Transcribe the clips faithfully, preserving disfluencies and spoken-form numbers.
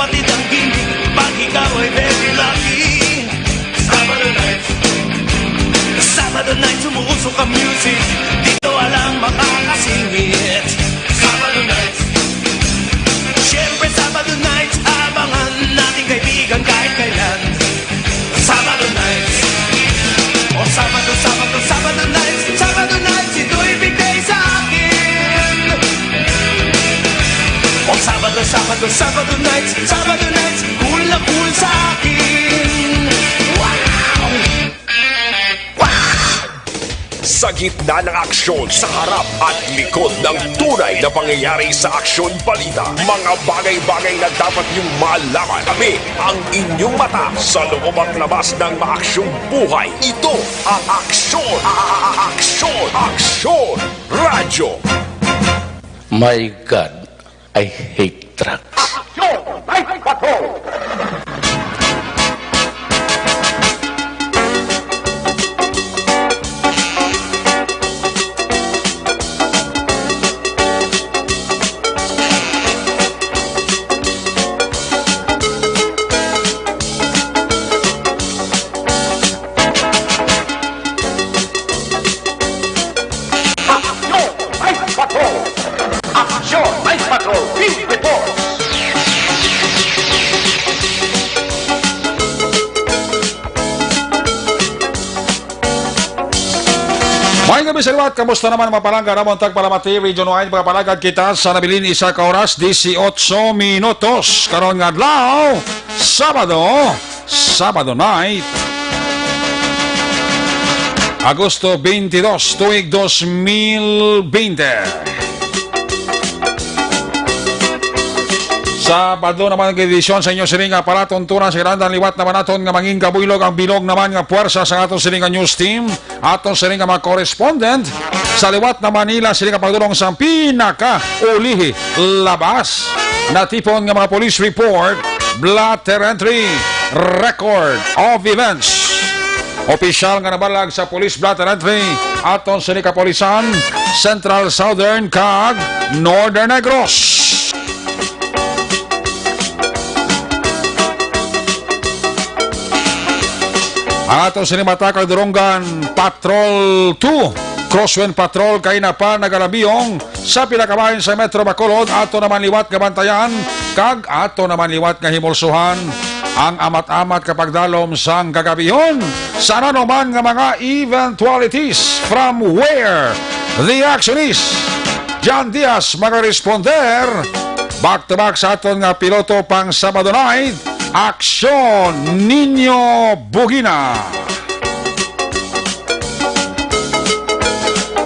Pati ang gimmick, pag ikaw ay very lucky. Sabado night, Sabado night, sumuusok ang music. Dito walang makakasingit. Sabado night, siyempre Sabado night, abangan nating kaibigan kahit kailan. Sabado night, o Sabado, Sabado, Sabado night, Sabado night, ito'y bigay sa akin. O Sabado, Sabado, Sabado night, Sabado night, cool na cool sa akin. Wow! Wow! Sa gitna ng aksyon, sa harap at likod ng tunay na pangyayari sa aksyon balita, mga bagay-bagay na dapat niyong malaman, kami ang inyong mata sa loob at labas ng maaksyong buhay. Ito ang Aksyon, a- a- a- Aksyon, Aksyon Radyo. My God, I hate drugs. Aksyon Night Patrol! Aksyon Night Patrol! Aksyon Night Patrol! Field Reports! Maayong gabi sa liwat. Kamusta naman, mga palangga? Ramon Tagpalamati, Region Wide, mga palagad kita sa nabilin isa ka oras, dieciocho minutos. Karon nga adlaw, Sabado, Sabado night, Agosto twenty-two, tuig dos mil bente. Sabado naman ang edisyon sa inyo sining nga palatuntunan sa kinahanglan. Liwat naman naton nga mangin kabuylog ang bilog naman nga puwersa sa aton sining nga news team, aton sining nga mga correspondent sa liwat na Manila, sining nga pagdulong sa pinakaulihi labas natipon nga mga police report, blotter entry, record of events. Opisyal nga nabalag sa police blotter entry aton sini kapulisan, Central, Southern, kag Northern Negros. Ang aton sini mata kag durunggan, Patrol two, Crosswind Patrol, kay na pa nagalabiyong sa pila ka bahin sa Metro Bacolod, ato naman liwat nga bantayan, kag ato naman liwat nga himulsuhan ang amat-amat ka pagdalom sang kagabihon sa nanuman nga mga eventualities. From where the action is, John Diaz magaresponder. Back to back sa aton nga piloto pang Sabado night, Aksyon Niño Bugina.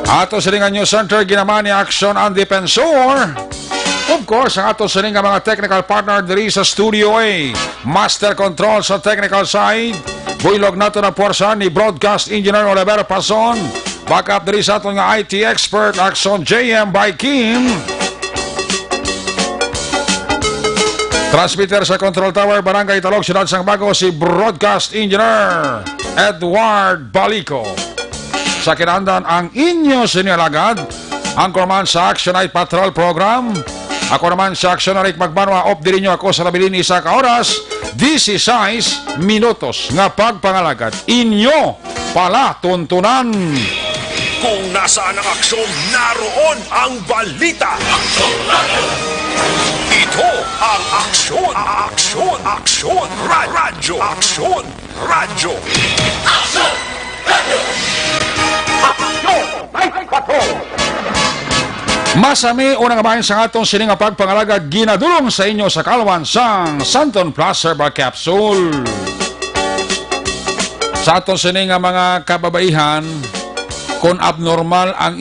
Ato sini nga news center, ginaman ni Aksyon ang Defensor. Of course, ang ato sini nga mga technical partner diri sa Studio A. Master Control sa technical side, buylog nato na puwersa ni Broadcast Engineer Oliver Pason. Backup diri sa aton nga I T expert, Aksyon J M by Kim. Transmitter sa Control Tower, Barangay Talog, Siyudad sang Bago, si Broadcast Engineer Edward Balico. Sa kinahanglan ang inyo sini alagad, anchorman sa Action Night Patrol Program. Ako naman sa Action Eric Magbanwa, off diri nyo ako sa nabilin isa ka oras, dieciséis minutos nga pagpangalagad. Inyo palatuntunan. Kung nasaan ang aksyon, naroon ang balita. Ito ang Aksyon, Aksyon, Aksyon, Ra- Radyo, Aksyon, Radyo. Aksyon! Radyo! Aksyon! Night Patrol! Masami unang bahin sa aton sini nga pagpangalagad, ginadulong sa inyo sa kalwan sang Santon Plus Herbal Capsule. Sa aton sini nga mga kababaihan, kung abnormal ang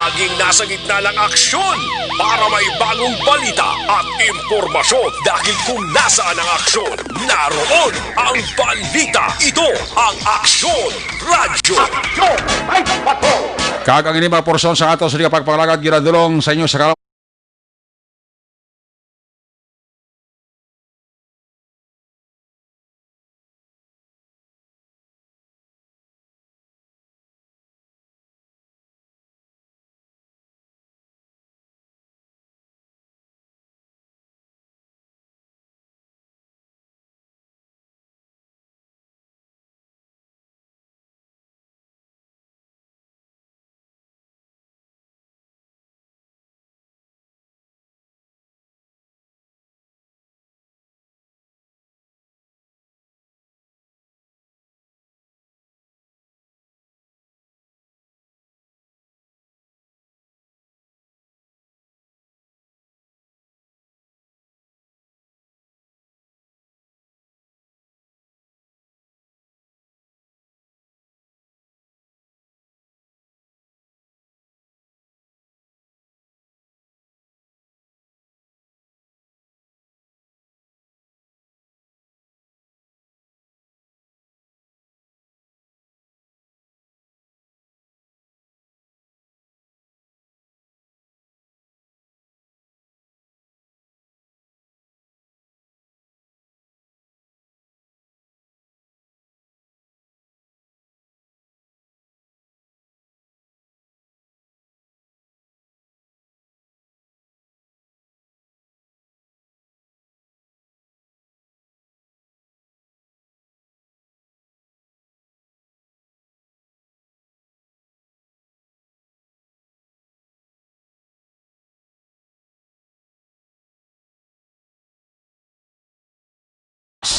Laging nasa gitna ng aksyon para may bagong balita at impormasyon. Dahil kung nasaan ang aksyon, naroon ang balita. Ito ang Aksyon Radyo. Aksyon! May patrol! Kag ang ini mga porsyon sa ato sa pagpangalagad ginadulong sa inyo sa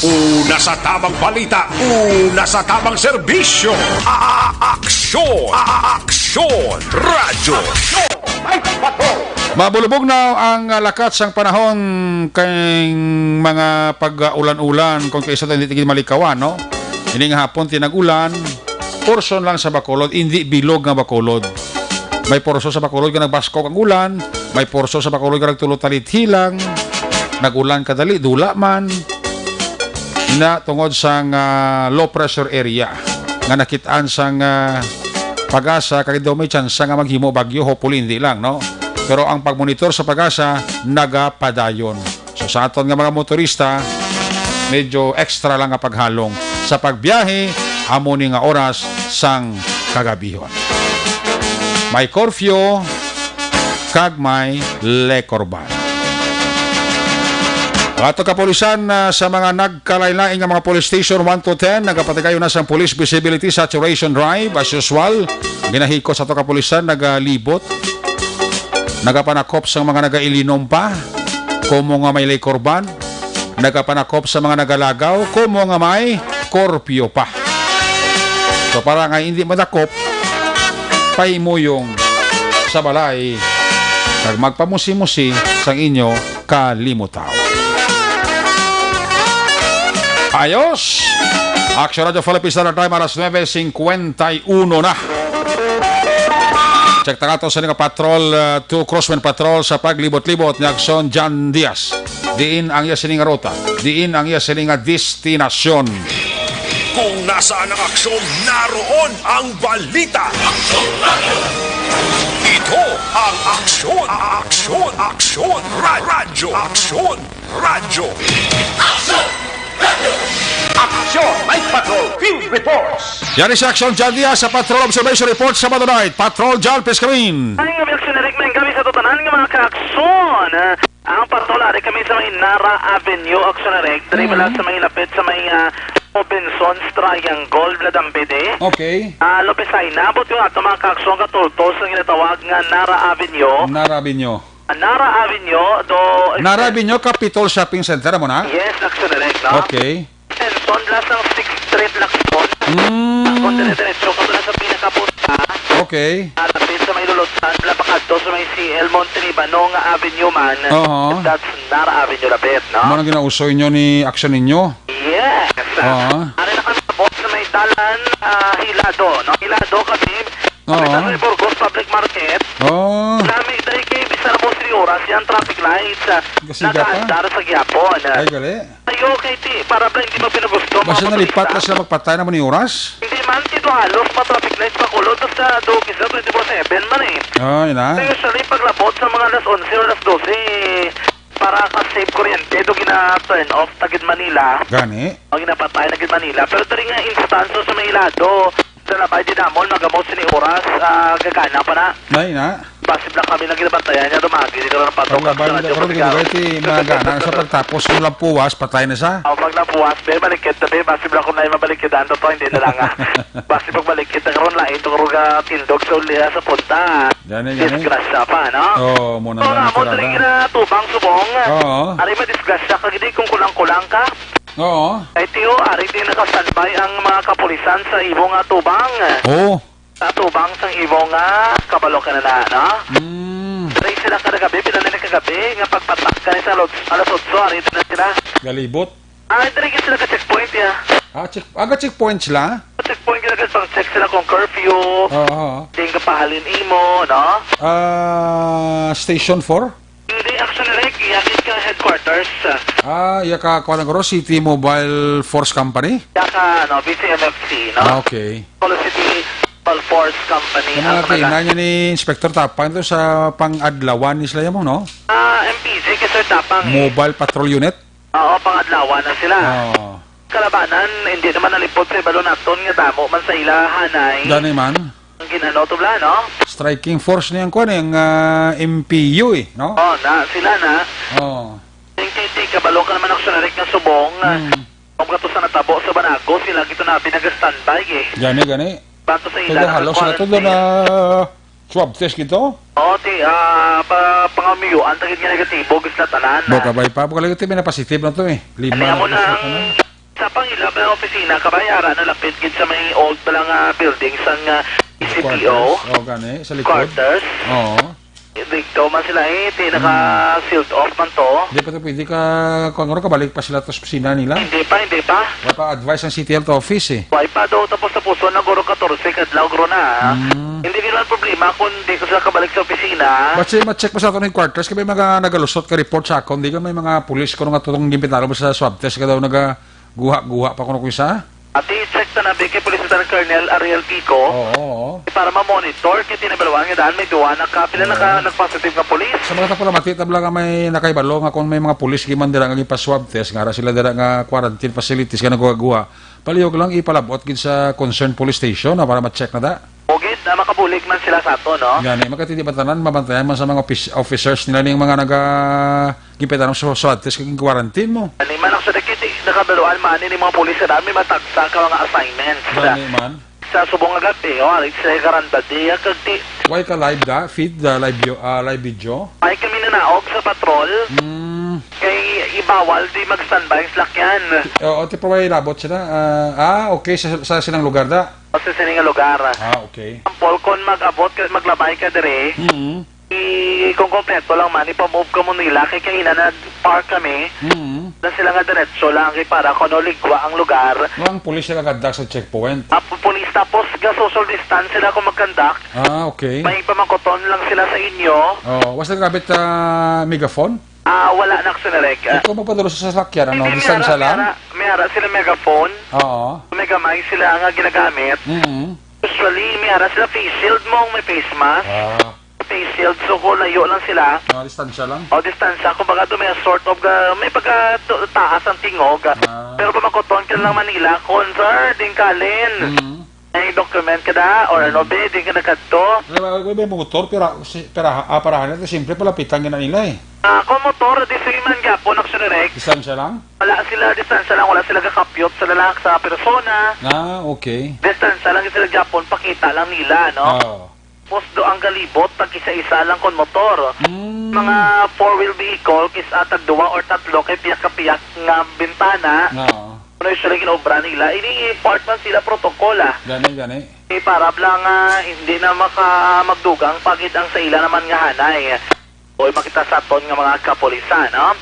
Una sa tamang balita, una sa tamang serbisyo. A-, a-, aksyon, a-, a-, aksyon, radyo. Mabulubog na ang, ah, lakat sang panahon kay mga pag-ulan-ulan, kung kaysa hindi tigil malikawan, no? Ini nga hapon, tinag-ulan, portion lang sa Bacolod, hindi bilog nga Bacolod. May porso sa Bacolod nga nagbaskog ang ulan, may porso sa Bacolod nga nagtulo talithi lang, nag-ulan kadali, dula man. Na tungod sang, ah, low pressure area nga nakit-an sang, ah, PAGASA, kag daw may tsansa nga maghimo bagyo, hopefully hindi lang, no? Pero ang pagmonitor sa PAGASA nagapadayon. So, sa aton nga mga motorista, medyo extra lang nga paghalong sa pagbiyahe amo ni nga oras sang kagabihon. May curfew kag may liquor ban. Ato kapulisan, ah, sa mga nagkalain-lain nga mga police station one to ten, nagapatigayon na sang police visibility saturation drive as usual. Ginahikot sa ato kapulisan, nagalibot, nagapanakop sa mga nagailinom pa, komo nga may liquor ban, nagapanakop sa mga nagalagaw, komo nga may korpyo pa. So, para nga hindi madakop, paimuyong sa balay kag magpamusi-musi sang inyo kalimutaw. Ayos! Action Radio Philippines Standard Time, alas nuebe cincuenta y uno na. Check ta nga to sa nga patrol, uh, two Crosswind Patrol sa paglibot-libot ni Action John Diaz. Diin ang iya sini nga ruta? Diin ang iya sini nga destinasyon? Kung nasaan ang aksyon, naroon ang balita. Aksyon Radyo. Ito ang Aksyon, Aksyon, Aksyon, Ra-, Radyo, Aksyon Radyo. Aksyon! Aksyon! Night Patrol! Field Reports! Yan si Action John Diaz sa Patrol Observation Report sa Sabado Night. Patrol John, please come in. Ay, nga, Wilson Eric, may kami sa tutanan nga mga kaakson. Ang patrol, ari kami sa may Nara Avenue, Action Eric. Diri bala sa may lapit sa may, ah, Robinson's Triangle, Bladambede. Okay. Ah, Lopez ay nabot yung ato mga kaakson katultos ang ginatawag nga Nara Avenue. Nara Avenue. Nara Avenue, do Nara Avenue, Capitol Shopping Center, amo na? Yes, Action Direct, no? Okay. Extension lang sang Sixth Street, Lacson. Mm. Kung dire-diretso ka na sa pinakapunta, Okay. ah, lapit sa may Lulutan, lapakadto sa may C L Monte Libano nga Avenue man, Oho. That's Nara Avenue lapit, no? Amo nang ginausoy nyo ni aksyon ninyo? Yes. Ah. Ari na kami sa boss na may dalan, ah, Hilado, no? Hilado kami, Oo. Sa may Burgos Public Market. Oo. Kasi ang traffic lights, ah, Gasiga pa? nakaandar sa gihapon. Ay, gali. Ayo, kay ti, para ba hindi mo pinagusto, mga Basta nalipat motorista? na sila magpatay na man yung oras? Hindi man, kay do halos mga traffic lights pa kulod sa do, kisa twenty-four seven man eh. Ah, yun na. So, usually, paglabot sa mga alas onse o alas dose, para ka-save kuryente, do gina-turn off ta gid Manila. Gani? O, ginapatay na gid Manila. Pero diri nga instance sa may ilado, sa labay di namon, magamo sini oras, ah, gagana pa na. Nay na. Basib lang kami nang ginabantayan niya, dumagi, di ka na patok. Paglabay Sa mo radyo, karon, patigaro. Dugay ti mga gana sa pagtapos ng lampuwas, patay na sa. O, pag napuwas, be, balikid na, be. Basib lang kung may mabalikidan to, to, hindi na lang, ah. Basib pag balikid na karon, lain to, karon ka tindog sa uli, ah, sa punta. Gani, gani. Disgrasya pa, no? Oo, muna So, na, namo, natirada. Diri na tubang subong. Oo. Ari, madisgrasya ka, gidi, kung kulang-kulang ka. Oo. Ay, tiyo, ari, di naka-standby ang mga kapulisan sa imo nga tubang. Oo. Sa tubang sang imo nga kabalo ka na na, no? Mm. Diri sila kada gabi, pila na ni kagabi, nga pagpatak ka ni sa alas, alas otso, ari na sila. Galibot. Ah, diri gid sila ka checkpoint, ya. Ah, check-, aga checkpoint sila? Checkpoint gid, nagpang-check sila kung curfew, Oo. Di ka pahalin imo, no? Ah, Station four? Hindi, actually, Rick, iya gid ka headquarters. Ah, iya ka, kuwan, guro, City Mobile Force Company? Iya ka, ano, B C M F C, no? Ah, okay. Color City Mobile Force Company Ang ang mga mga kaingnan niya ni Inspector Tapang to sa pang-adlawan ni sila mo, no? Ah, M P G kay Sir Tapang, eh. Mobile Patrol Unit? Oo, pang-adlawan na sila. Oo. Kalabanan, hindi naman nalipod sa ibalo naton nga damo man sa ila, hanay. Gani man. Ang ginano to bla, no? Striking force niya ang kwan, eh, ang, ah, M P U, eh, no? Oh, na, sila na. Oh. Yung kay, kay kabalo ka naman ang sunarik nga subong, ah, Hmm. Kung kato sa natabo sa Banago, sila gito na pinag-standby, eh. Gani, gani. Bato sa Kaya ila, halos na to naka-quarantine. doon na swab test gito? Oo, ti, ah, pa, pangamiyuan, tagid nga negatibo, gis na tanan. Bo, kabay pa. Bo, kalagay ti, may na-positive na to, eh. Lima Kaya na mo na ang tanan. Sa pangilab na opisina, kabay, ara na lapit gid sa may old pa lang, ah, building sang, ah, E C P O. Quarters. Oh, gani, sa likod. Quarters. Oo. Dito man sila, eh, ti, Hmm. naka-sealed off man to. Di pa to pwede ka, kung ano, kabalik pa sila to sa opisina nila? Hindi pa, hindi pa. Wala pa advice ang City Health Office, eh. Wala pa daw, tapos tapuson na, guro, katorse kadlaw, guro na. Hmm. Hindi nila ang problema kung di ko sila kabalik sa opisina. But say, ma-check mo sa aton headquarters, kami mga nagalusot ka report sa akon, di ka may mga pulis ko nga tutong gimbitalo mo sa swab test ka daw naga-, Guha-guha pa kuno ko isa? Ati, check ta na, bi, kay Police Lieutenant Colonel Ariel Pico. Oo, oo. Para ma-monitor, kay tinabaluan nga daan may duwa na ka, pila na ka Oo. nag-positive nga pulis. Sa mga tapulamati, tabla nga may nakaibalo nga kung may mga pulis giman dira nga gipa-swab test, nga ara sila dira nga quarantine facilities nga nagguha-guha. Palihog lang ipalabot gid sa concerned police station na para ma-check na da. O gid, na makabulig man sila sa ato, no? Gani, makatindi ba tanan, mabantayan man sa mga office-, officers nila ning mga naga-, gipitan sa swab test kag quarantine mo. Ani man ang sa dakit, eh, nakabaluan man ni mga pulis sa dami matagsa ka mga assignments. Gani man. Sa subong nga gabi, oh, alit sa Garanda Dia, kag ti- Why ka live da? Feed da live yo-, ah, live video? Ay kami nanaog sa patrol. Hmm. Kay ibawal di mag-standby ang salakyan. Oo, ti pa way labot sila. Ah, ah, okay, sa, sa silang lugar da? O sa sining nga lugar. Ah, okay. Example, kung mag-abot ka, maglabay ka diri, Mm. i-, kung kompleto lang man, ipa-move ka mo nila, kay kaina nag-park kami, Mm. na sila nga diretso lang, kay para kuno ligwa ang lugar. Wa ang pulis nagagandak sa checkpoint? Ah, pu-, pulis, tapos ga-social distance sila kung magkandak. Ah, okay. May pamakuton lang sila sa inyo. Oh, was nagkabit, ah, megaphone? Ah, wala na, Action Direk. Eh, kung magpadulong sa salakyan, ano, Hindi, distansya may ara, lang? may ara, may ara sila megaphone. Oo. May gamay sila nga ginagamit. Mm. Usually, may ara sila face shield mo, may face mask. Ah. Face shield, so kung layo lang sila. Ah, distansya lang? O, distansya. Kumbaga, doon may sort of, ah, may pagka to-, taas ang tingog. Ah. Pero pamakuton ka lang Manila, kung, "Sir, ding kalin." Mm. May document ka da, or ano, Mm. be, di ka nagkadto? May, may, may motor, pero, si, pero, ah, parahan natin, siyempre, palapitan ka na nila eh. Ah, kung motor, di sila man gyapon, Action Direk. Distansya lang? Wala sila, distansya lang, wala sila kakapyot sa lalak-, sa persona. Ah, okay. Distansya lang sila gyapon, pakita lang nila, no? Oo. Tapos do ang galibot, tag-isa-isa lang kon motor. Mm. Mga four-wheel vehicle, kis-a tag duwa or tatlo, kay piyak-kapiyak nga bintana. Oo. Ano yung sila ginaobra nila? Ini part man sila protocol, ah. Gani, gani. Eh, para lang, ah, hindi na maka-, magdugang pagid ang sa ila naman nga hanay. Oy, makita sa aton nga mga kapulisan, no?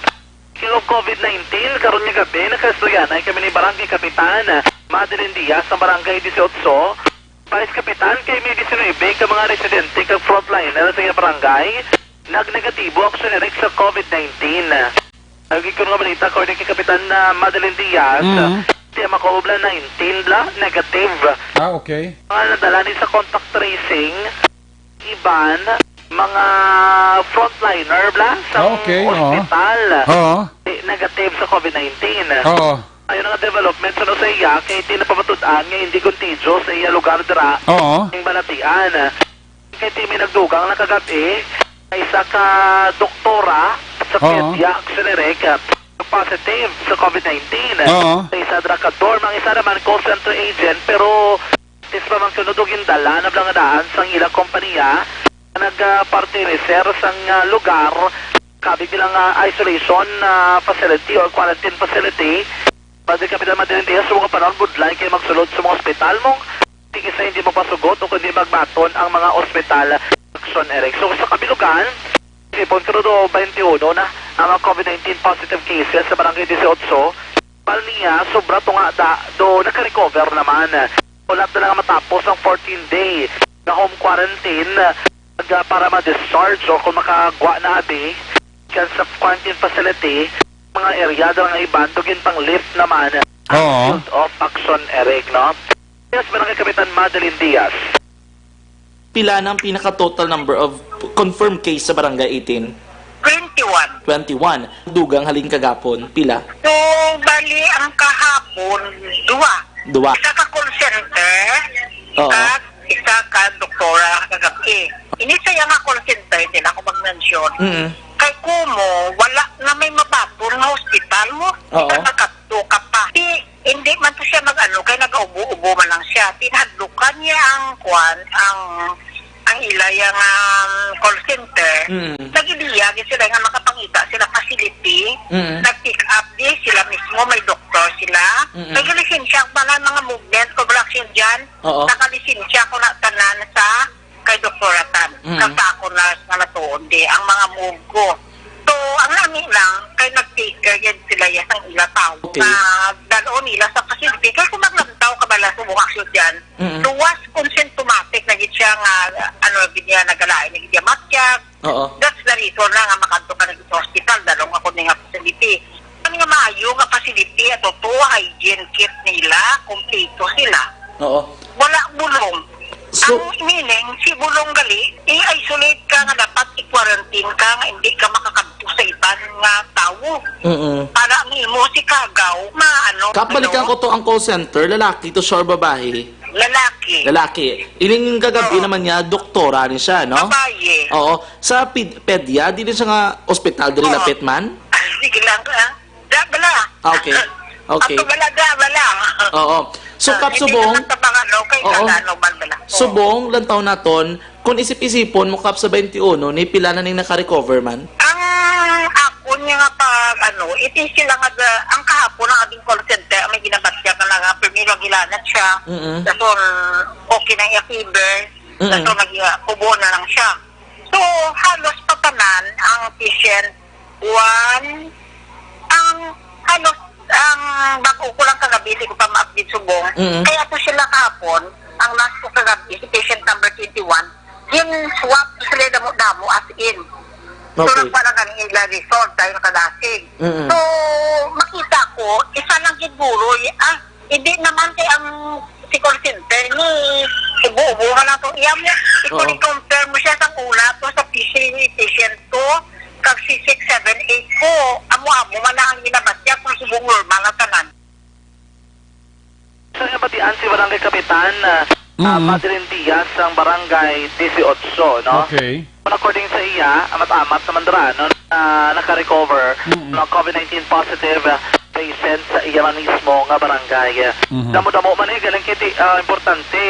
Speaking of COVID nineteen, karon nga gabi, nakaistoryanay kami ni Barangay Kapitan Madeline Diaz sa Barangay Dieciocho. Vice Kapitan, kay may diecinuebe ka mga residente kag frontliner sa iyang barangay. Nag-negatibo, Action Eric, sa COVID nineteen. Ang gikan nga balita, according kay Kapitan, ah, Madeline Diaz, Mm. siya makuha bala nineteen bala, negative. Ah, okay. Mga nadala ni sa contact tracing, iban, mga frontliner bala sa Ah, okay, oo. ospital. Oo. Eh, negative sa COVID nineteen. Oo. Ayon nga development sa Nuevo Ecija, kay ti napamatud-an nga hindi contagious sa iya lugar dira Oo. ning balatian. Kay ti may nagdugang lang kagab-i nga isa ka doktora sa Oo. Pedia Action Eric, ah, positive sa COVID nineteen. Oo. Sa isa dira ka dorm, ang isa naman call center agent, pero tis pa man kuno do gindala na bala nga daan sang ila kompanya nga nagpartner sang, ah, lugar, kabi bilang, ah, isolation, ah, facility or quarantine facility. Padre Kapitan Madeline Diaz, sa mga panahon, budlay kay magsulod sa mga ospital mo. Tingin sa hindi magpasugot o kundi magbaton ang mga ospital. Action Eric. So, sa kabilugan, sipon karon do twenty-one na ang COVID nineteen positive cases sa Barangay Dieciocho. Pal niya, sobra to nga da, do naka-recover naman. Ulat na lang nga matapos ang fourteen day nga home quarantine, nag-, para ma-discharge o kung makagwa na abi kan sa quarantine facility, mga area daw nga iban, dugin pang lift naman ang Oo. field of action, Eric, no? Yes, Barangay Kapitan Madeline Diaz. Pila na ang pinaka-total number of confirmed case sa Barangay eighteen? Twenty-one. Twenty-one. Dugang halin kagapon, pila? So, bali, ang kahapon, duwa. Duwa. Isa ka call center, Oo. kag isa ka doktora kagabi. Ini sa iya nga call center, hindi na ako mag-mention. Mm. Kay kumo, wala na may mabaton nga hospital mo. Oo. Isa na kadto ka pa. Di, hindi man to siya mag-ano, kay nagaubo-ubo man lang siya. Tinahadlukan niya ang kwan, ang, ang ila yang, um, call center. Mm. Nag-ideya gyud sila nga makapangita sila facility. Mm. Nag-pick up di sila mismo, may doktor sila. Mm. May lisensya pa na mga movement, corrections dyan. Oo. Nakalisensya ko na tanan sa kay Doktora Tan. Mm. Kag sa ako na nga natuon di ang mga move ko. So, ang nami lang, kay nag-take care yan sila, yan ang ila tao. Okay. Na dalo nila sa facility. Kay kung maglantaw ka bala sa mga aksyon dyan, Mm. luwas kung symptomatic na gid siya nga, ano, gid niya nagalain, na gid niya matyag. Oo. That's the reason na nga makadto ka na gid sa hospital, dalong ako ni nga facility. Ano nga maayo nga facility, ato to, hygiene kit nila, kompleto sila. Oo. Wala bulong. So, ang meaning, si bulong gali, i-isolate ka nga dapat i-quarantine ka nga hindi ka makakadto sa iban nga tawo. Mm-mm. Para ang imo si kagaw, maano, Kapalikan ano? ko to ang call center, lalaki to siya or babae? Lalaki. Lalaki. Ining kagabi Oo. naman niya, doktora ni siya, no? Babae. Oo. Sa ped-, pedya, di din siya nga ospital, diri Oo. lapit man? Sige lang, ah. Da, bala. Ah, okay. Okay. Ato bala, da, bala. Oo. So, Ah, Kap hindi Subong, naman tabang, ano, kay Oo. kala, ano, man, bala. Oo. Subong, lantaw naton, kung isip-isipon mo, Kap, sa twenty-one, ni pila na ning naka-recover man? Ang akon nga pag, ano, iti sila nga, da, ang kahapon ang ating call center, may ginabatya ka na nga, primero ang hilanat siya, Mm-mm. dason okay na iya fever, Mm-mm. dason nag-, kubo na lang siya. So, halos patanan ang patient, one, ang halos, ang bag-o ko lang kagabi, di ko pa ma-update subong. Mm-mm. Kaya to sila kahapon, ang last ko kagabi, si patient number twenty-one, gin-swab to sila damo-damo, as in. So, Okay. nagpara kami ila result, dahil nakadasig. Mm-mm. So, makita ko, isa lang siguro, y-, ah, hindi naman kay ang si call center ni ubo-ubo nga lang tong iya mo. Ito Oo. ni compare mo siya sa una to sa P C, patient to, kag si six seven eight ko, amo-amo man lang ang ginabatya kung subong normal ang tanan. Sa nabatian si Barangay Kapitan, ah, ah, Mm. Madeline Diaz, ang Barangay Dieciocho, no? Okay. According sa iya, amat-amat naman dira, no, na naka-recover Mm. ng COVID nineteen positive, ah, patient sa iya man mismo nga barangay. Mhm. Damo-damo man eh, galing kiti, ah, importante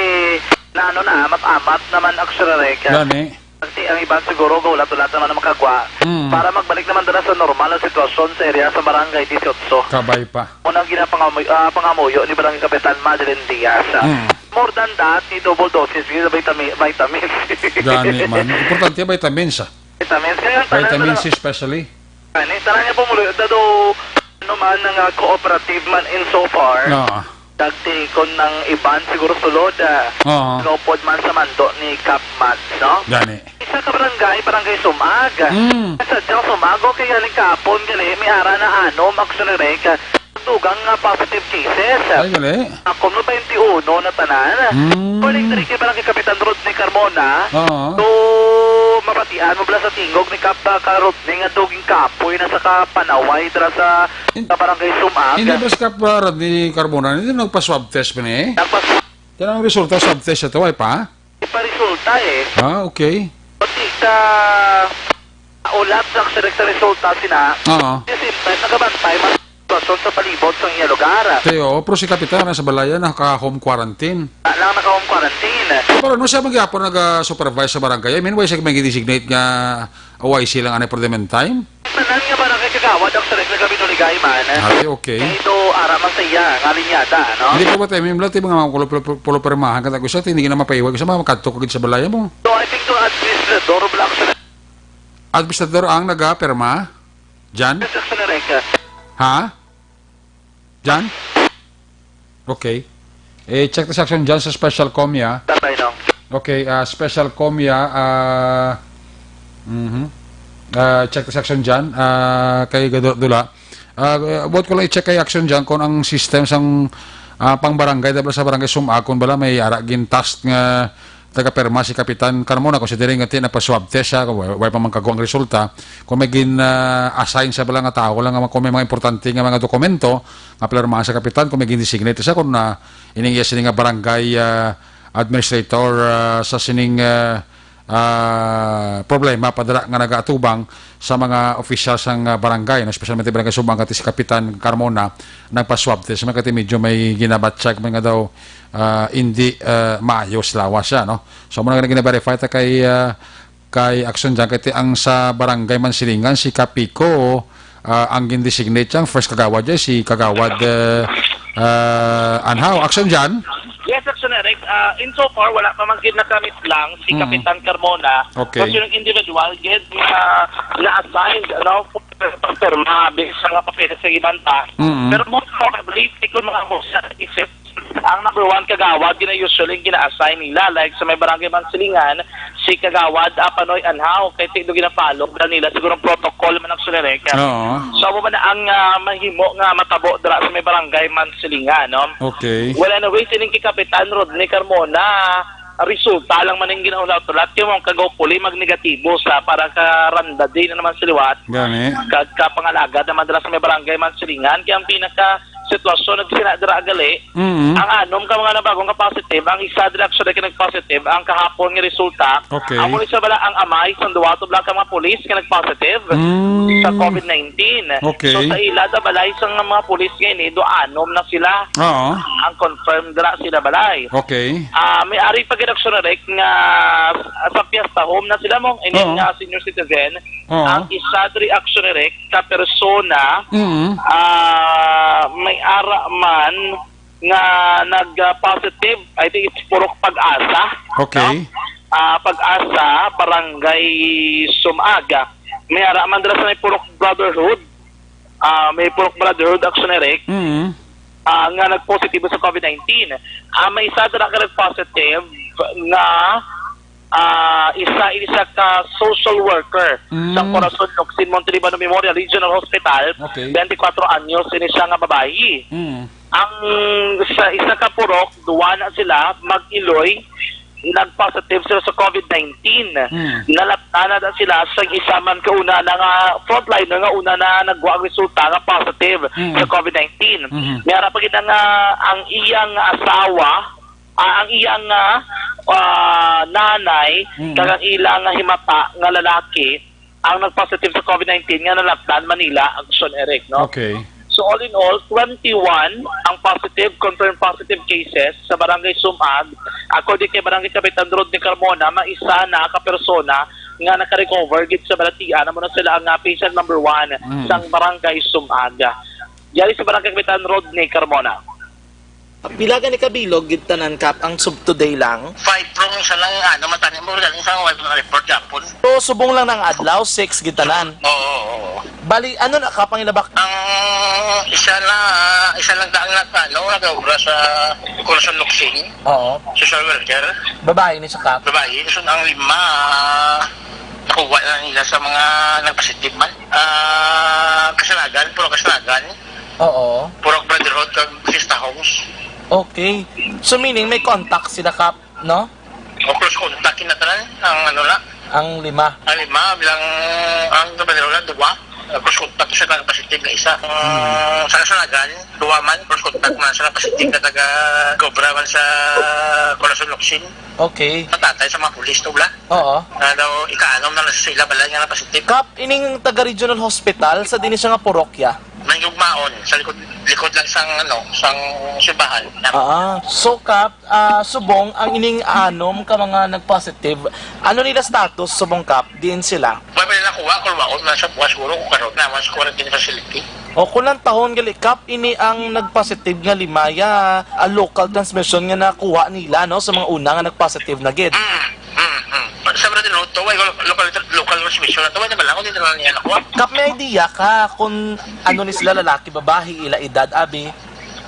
na ano na, amat-amat naman, actually, Rek. Gani. Kasi ang iban siguro, gulat-ulat naman ang makagwa Mm. para magbalik naman dira sa normal na sitwasyon sa area sa Barangay Dieciocho. Kabay pa. Muna ang ginapangamuy-, ah, pangamuyo ni Barangay Kapitan Madeline Diaz. Mm. More than that, ni double doses, ni vitamin, vitamins. Gani man. Importante ang vitamins, ah. Vitamins. Kaya ang tanan Vitamin na C especially. Gani, tanan niya pumuloy, dado, ano man, nga cooperative man in so far. Oo. Dagti kon ang iban siguro sulod, ah, Oo. lupod man sa mando ni Kap Mads, no? Gani. Isa ka barangay, Barangay Sumag. Mm. Sa diyang Sumag, okay, halin kahapon, gali, may ara na anom, actually, Rek, dugang nga positive cases. Ay, gali. Ako, no, twenty-one na tanan. Mm. According diri kay Barangay Kapitan Rodney Carmona, Oo. so, mabatian mo bala sa tingog ni Kap, ah, ka Rodney nga duging kapoy na sa kapanaway dira sa, In-, sa Barangay Sumag. Hindi ba si Kap, ah, Rodney Carmona, hindi nagpa-swab test pa ni? Nagpa- Yan ang resulta, swab test ito, ay pa? Iparesulta eh. Ah, okay. Pati ka ulat sa direkta resulta sina, Oo. at the same time, nakabantay man ang sitwasyon sa palibot sa iya lugar. Kay, oo, pero si Kapitan na sa balaya, naka-home quarantine. Na lang naka-home quarantine. Pero no siya magyapon nag-supervise sa barangay? I mean, why siya may designate nga O I C lang anay for the meantime? Tanan nga barangay kagawad ang sa Regla Gabi Nuligay man. Ah, okay. Kay do ara man sa iya nga linyada, no? Hindi po ba tayo, may mga mga pulo, pulo, pulo permahan ka, tapos siya, hindi na mapaiwag sa mga makadto ko gid sa balaya mo. So, I think to administrador, wala ko sa Administrador ang nagapirma? Jan? Sa Regla. Ha? Jan? Okay. Eh, check this action dyan sa special comia. Tatay, no? Okay, ah, special comia, ah, mhm. Ah, check this action dyan, ah, kay Gado-, Dula. Ah, buot ko lang i-check kay action dyan kung ang system sang, ah, pang barangay, dapat sa barangay Sumag, kung bala may ara gin task nga taga-perma si Kapitan Carmona, considering nga ti-, nagpa-swab test siya, kung wa-, wa pa man kago ang resulta, kung may gin, ah, assign sa bala nga tao lang nga kung may mga importante nga mga dokumento nga pirmahan sa Kapitan, kung may gin-designate siya, kung na ining iya sini nga barangay, ah, administrator, ah, sa sining, ah, ah, problema pa dira nga nagaatubang sa mga opisyal sang, ah, barangay, no? Especially Barangay Sumag, kati si Kapitan Carmona nagpa-swab test, may kati medyo may ginabatsyag man nga daw, ah, hindi, ah, maayos lawas siya, no? So, muna nga gina-verify ta kay, ah, kay Action dyan, kay ti-, ang sa Barangay Mansilingan, si Kapico, ah, ang gin-designate siyang first kagawad dyan, si Kagawad, ah, ah, Anhaw. Action dyan? Yes, Action Eric. Ah, in so far, wala pa man gid nakamit lang si Mm. Kapitan Carmona. Okay. Kung sinong individual, gid nga na-assign, ano, pagpirma, sa nga papeles sa ibanta. Mm. Pero most probably, tikon mga mo sa isip, ang number one kagawad, gina-, usually gina-assign nila. Like, sa may Barangay Mansilingan, si Kagawad, ah, Panoy Anhaw, kay ti-, do gina-follow na nila, siguro ang protocol man ang sulereka. Oo. So, amo man na ang, ah, mahimo nga matabo dira sa may Barangay Mansilingan, no? Okay. Well, anyway, sining kay Kapitan Rodney Carmona, resulta lang man ang ginahulat-hulat, kay mo ang kagaw puli mag-negatibo sa para ka randa day na naman sa liwat. Gani. Kag kapangalagad naman dira sa may Barangay Mansilingan, kay ang pinaka sitwasyon nagsina dira gali, Mm. ang anom ka mga nabagong ka positive, ang isa dira actually ka nag-positive, ang kahapon nga resulta, Okay. amo ni siya bala ang amay sa duwa to bala ka mga pulis nga nag-positive Mm. sa covid nineteen. Okay. So, sa ila da balay sa nga mga pulis nga ini, do anom na sila. Oo. Ang confirmed dira sila balay. Okay. Ah, may ari pa gid action direct nga sa Fiesta Home na sila mo, ini Oo. nga senior citizen. Oo. Ang isa diri action direct ka persona, Mm. ah, may ara man nga nag-positive, I think it's Purok Pag-asa, Okay. no? Ah, Pag-asa, Barangay Sumaga. May ara man dira sa may Purok Brotherhood. Ah, may Purok Brotherhood Action Direct, Mm. ah, nga nagpositibo sa covid nineteen. Ah, may isa dira ka nagpositive nga ah, isa, isa ka social worker Mm. sa Corazon Locsin Montelibano Memorial Regional Hospital, Okay. twenty-four anyos ini siya nga babayi. Mm. Ang sa isa ka purok, duwa na sila, mag-iloy, nag-positive sila sa covid nineteen. Mm. Nalaptan na sila sa isa man kauna na nga frontliner nga una na nagwa ang resulta nga positive Mm. sa covid nineteen. Mhm. May ara pa gid nga ang iyang asawa, ah, ang iyang, ah, ah, nanay, Mm. kag ang ilang himata nga lalaki ang nag-positive sa covid nineteen nga nalapdan Manila, Action Eric, no? Okay. So, all in all, twenty-one ang positive, confirmed positive cases sa Barangay Sumag. According kay Barangay Kapitan Rodney Carmona, may isa na ka persona nga naka-recover gid sa balatian. Amo na sila ang, ah, patient number one Mm. sang Barangay Sumag. Yari sa Barangay Kapitan Rodney Carmona. Pila gani ka bilog gid tanan, Kap, ang sub today lang? Five from isa lang, ano, matani mo, galing sa wife ng report yapon. So, subong lang ng adlaw, six gid tanan. Oo, oo, oo. Bali, ano na ka pangilabak? Ang isa na, isa lang daan na, ano, nag-obra sa Corazon Locsin, Oo. social worker. Babae ni siya, Kap? Babae. So, ang lima, nakuha na nila sa mga nagpositive man. Ah, Kasanagan, puro Kasanagan. Oo. Puro Brotherhood kag Fiesta Homes. Okay. So, meaning may contact sila, Kap, no? O, close contact kinatanan, ang ano na. Ang lima. Ang lima, bilang ang Brotherhood na duwa. Ah, close contact sa taga positive na isa. Hmm. Ang sa Kasanagan, duwa man, close contact man sa positive na taga Cobra man sa Corazon Locsin. Okay. Matatay sa mga pulis to, bla? Oo. Na daw, ika-anom na lang sa ila balay nga na positive. Kap, ining taga Regional Hospital sa dinhi siya nga parokya? May gugmaon, sa likod, likod lang sang, ano, sang simbahan. Ah, so, Kap, ah, subong ang ining anom ka mga nag-positive, ano nila status subong, Kap? Diin sila? Wa pa nila nakuha kung waon na sa buwas, siguro, kung karon na, mas quarantine facility. O, kung lang tahon gali, Kap, ini ang nag-positive nga lima, ya, ah, local transmission nga nakuha nila, no, sa mga una nga nag-positive na gid. Mm, mm, mm. Sa Brotherhood to, way lo-, local, local transmission na to, way na ba lang, hindi na lang niya nakuha. Kap, may idea ka kung ano ni sila, lalaki, babae, ila edad, abi?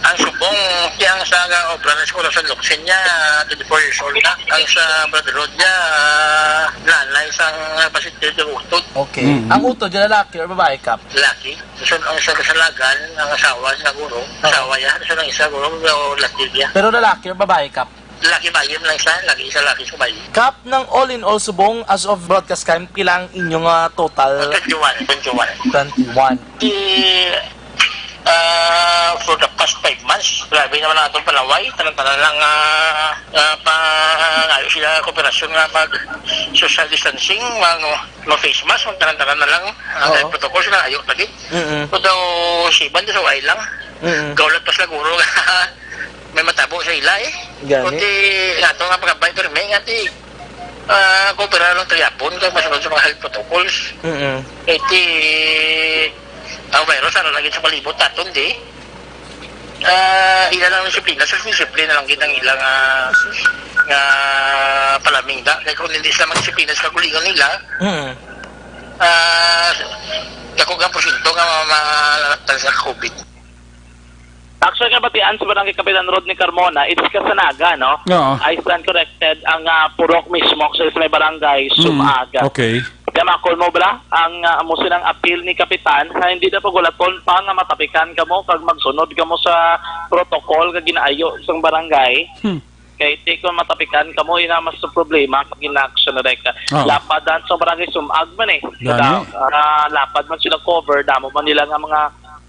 Ang subong, tiyang sa nga obra na siguro sa Locsin niya, twenty-four years old na. Ang sa Brotherhood niya, nanay sang positive yung utod. Okay. Mm. Ang utod, yung lalaki or babae, Kap? Lalaki. So, ang sa Kasanagan, ang asawa niya, guro. Oo. Asawa niya. So, ang isa, guro, o lalaki niya. Pero lalaki or babae, Kap? Lalaki, bayi lang isa. Lagi isa, lalaki sa bayi. Kap, nang all in all, subong, as of broadcast time, pila ang inyong, ah, total? Twenty-one, twenty-one. Twenty-one. Di, ah, for the past five months, grabe naman ang atong panaway. Tanan-tanan lang, ah, ah, pa, ngayo sila kooperasyon nga mag social distancing, mag, mag face mask, mag tanan-tanan na lang. Ang Oo. protocol sila, ayo lagi. Mm-mm. Pero daw, siban daw sa way lang. Mm-mm. Gaulat pa sila, guro. May matabo sa ila, eh. Gani. Kundi, nga to nga pagkabay, pero may nga, ti, ah, kooperar lang to yapon, kay masunod sa mga health protocols. Mm-mm. Kay ti, ang virus, ano lagi sa palibot naton, di? Ah, ila lang disiplina, so disiplina lang gid ang ilang, ah, nga palaming da. Kay kung hindi sila magdisiplina sa kagulingon nila, Mm. ah, dako ang porsyento nga ma-, ma-, sa COVID. Actually, nga batian sa Barangay Kapitan Rodney Carmona, it's Kasanaga, no? Oo. I stand corrected, ang, ah, purok mismo sa may barangay Mm, Sumaga. okay. Kaya makol mo bala ang, ah, amo silang appeal ni Kapitan nga hindi na pagulaton pa nga matapikan kamo kag magsunod kamo sa protocol nga ginaayo sang barangay. Hmm. Kay ti kon matapikan kamo, ina mas problema kag ina-action na reka. Oo. Lapad dan sa barangay Sumag man eh. Gani. Kada, ah, lapad man sila cover, damo man nila nga mga,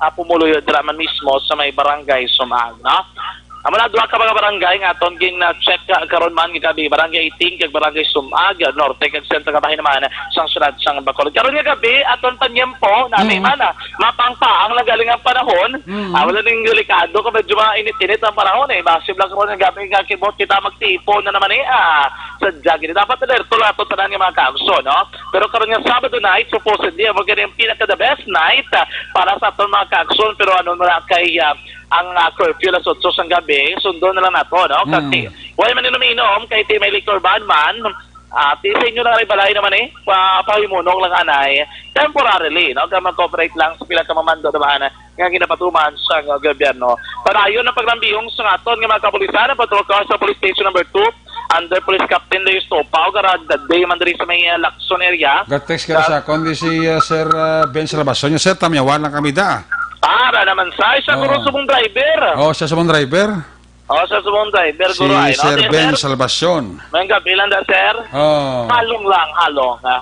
ah, pumuluyo dira man mismo sa may barangay Sumag, no? Amo na, duha ka mga barangay nga aton gin, ah, check, ah, karon man nga gabi, Barangay eighteen kag Barangay Sumag, ah, Norte kag Sentro nga bahin naman sang siyudad sang Bacolod. Karon nga gabi, aton panyempo, nami Mm. man, ah, mapangpaang lang galing ang panahon. Mm. Ah, wala ning delikado kung medyo mainit-init ang panahon, eh. Basi lang karon nga gabi nga kibot kita magtipon na naman, eh. Ah, sa jagin. Dapat alerto lang aton tanan nga mga kaagso, no? Pero karon nga Sabado night, supposedly, amo gani ang pinaka the best night, ah, para sa aton mga kaagso. Pero ano na kay, ah, ang, ah, curfew alas otso sang gabi, sundon na lang nato, no? Kasi Mm. wala man inom-inom, kay ti may liquor ban man, ah, ti sa inyo lang balay naman eh, pa, pahimunong lang anay, temporarily, no? Kaya mag-cooperate lang sa pila ka mamando naman nga ginapatuman sa gobyerno. Padayon ang paglambihong sa aton nga mga kapulisan, ang patrol car sa Police Station Number Two, under Police Captain Leo Stopao, karag day man diri sa may, ah, Lacson area. Ga-text ka Sa sa akon di si, ah, Sir, ah, Ben Salvacion. Sir, tamyawan lang kami da. Para naman sa isa Oo. guro subong driver. Oh, siya subong driver. Oh, sa subong driver, Si guro, ay, no? Sir Di, Ben sir. Salvacion. May gabi lang da, sir. Oh. Halong lang, halong, ha?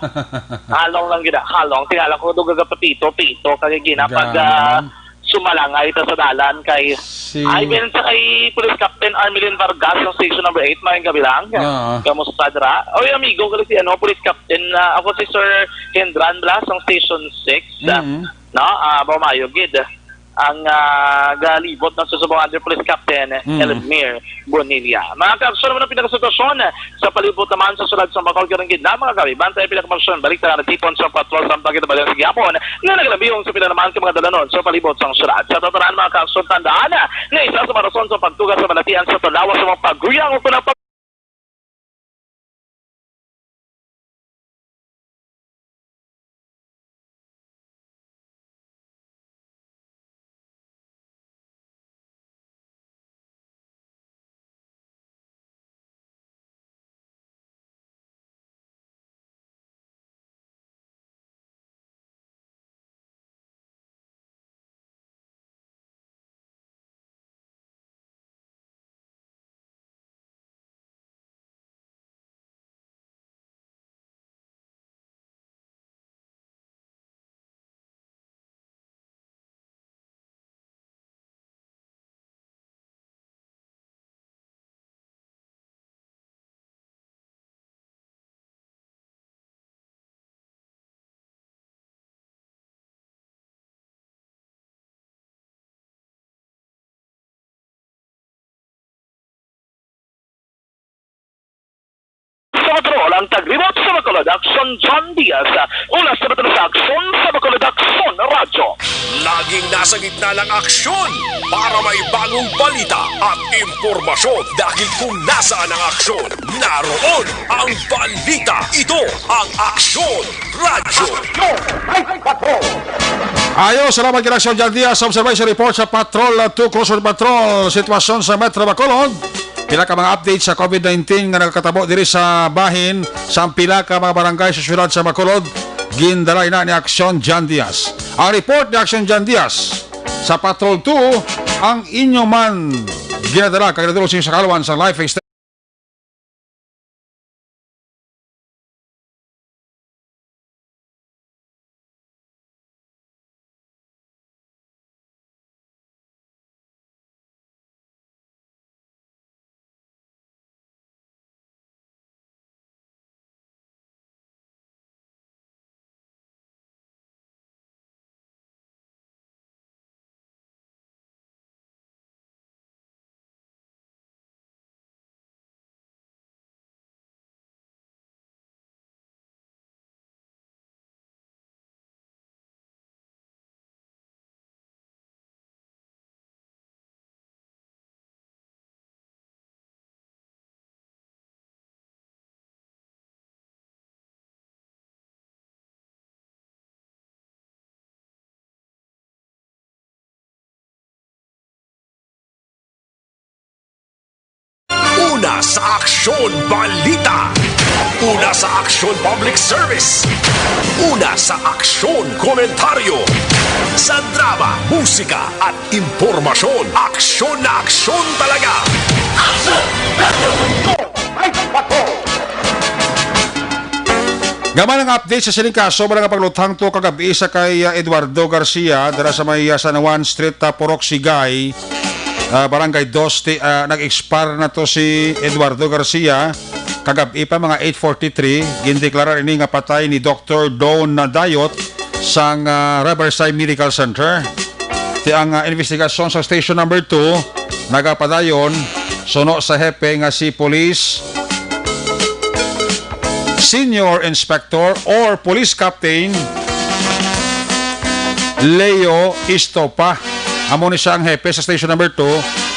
Halong lang gid, halong. Tingala ko, duga ka pa pito, pito, kay gina, pag, Gana ah, man. sumalangay ta sa dalan kay Si Ay, meron sa kay Police Captain Armelin Vargas ng Station Number Eight, maayong gabi lang. Oo. Kamusta, dra? Oy, amigo, ko si, ano, Police Captain, ah, ako si Sir Hendran Blas ng Station Six, ah, Mm. no? Ah, mao maayo gid ang, ah, galibot ng susubong under Police Captain Mm. Elmir Bonilla. Mga kaagso, naman ang pinakasitwasyon sa palibot naman sa siyudad sa Bacolod karong gid na, mga kabiban, tayo pinakamaksyon balik sa natipon sa patrol sa pagkitabalan sa gihapon nga nagalambihong sa pila naman ka mga dalanon sa palibot sang siyudad. Sa tatanan, mga kaagso, tandaan nga isa sa mga rason sa pagtuga sa balatian sa tulawa sa mga paguyang o kunang Patrol ang tag-report sa Bacolod, Aksyon John Diaz. Una sa Bacolod sa Aksyon sa Bacolod, Aksyon Radyo. Laging nasa gitna ng aksyon para may bagong balita at impormasyon. Dahil kung nasaan ang aksyon, naroon ang balita. Ito ang Aksyon Radyo. Ayo, salamat kay Aksyon John Diaz. Observation report sa Patrol two Crossroad Patrol. Sitwasyon sa Metro Bacolod. Pila ka mga update sa COVID nineteen nga nagakatabo diri sa bahin sang pila ka mga barangay sa siyudad sa Bacolod, gindala ina ni Aksyon John Diaz. Ang report ni Aksyon John Diaz sa Patrol two, ang inyo man ginadala kag ginadulog sa inyo sa kaalaman sang Life Extension. Una sa Aksyon Balita. Una sa Aksyon Public Service. Una sa Aksyon Komentaryo. Sa drama, musika, at impormasyon, aksyon na aksyon talaga. Gamay nga update sa sining kaso, mga pagluthang to kagabi sa kay, ah, Eduardo Garcia, dira sa may, ah, San Juan Street, ah, Purok Sigay, ah, Barangay Dos, ti-, ah, nag-expire na to si Eduardo Garcia. Kagabi pa, mga eight forty-three, gindeklarar ini nga patay ni Doktor Don Dayot sang, ah, Riverside Medical Center. Ti ang, ah, investigasyon sa Station Number Two nagapadayon suno sa hepe nga si Police Senior Inspector or Police Captain Leo Estopa. Amo ni siya ang hepe sa Station Number Two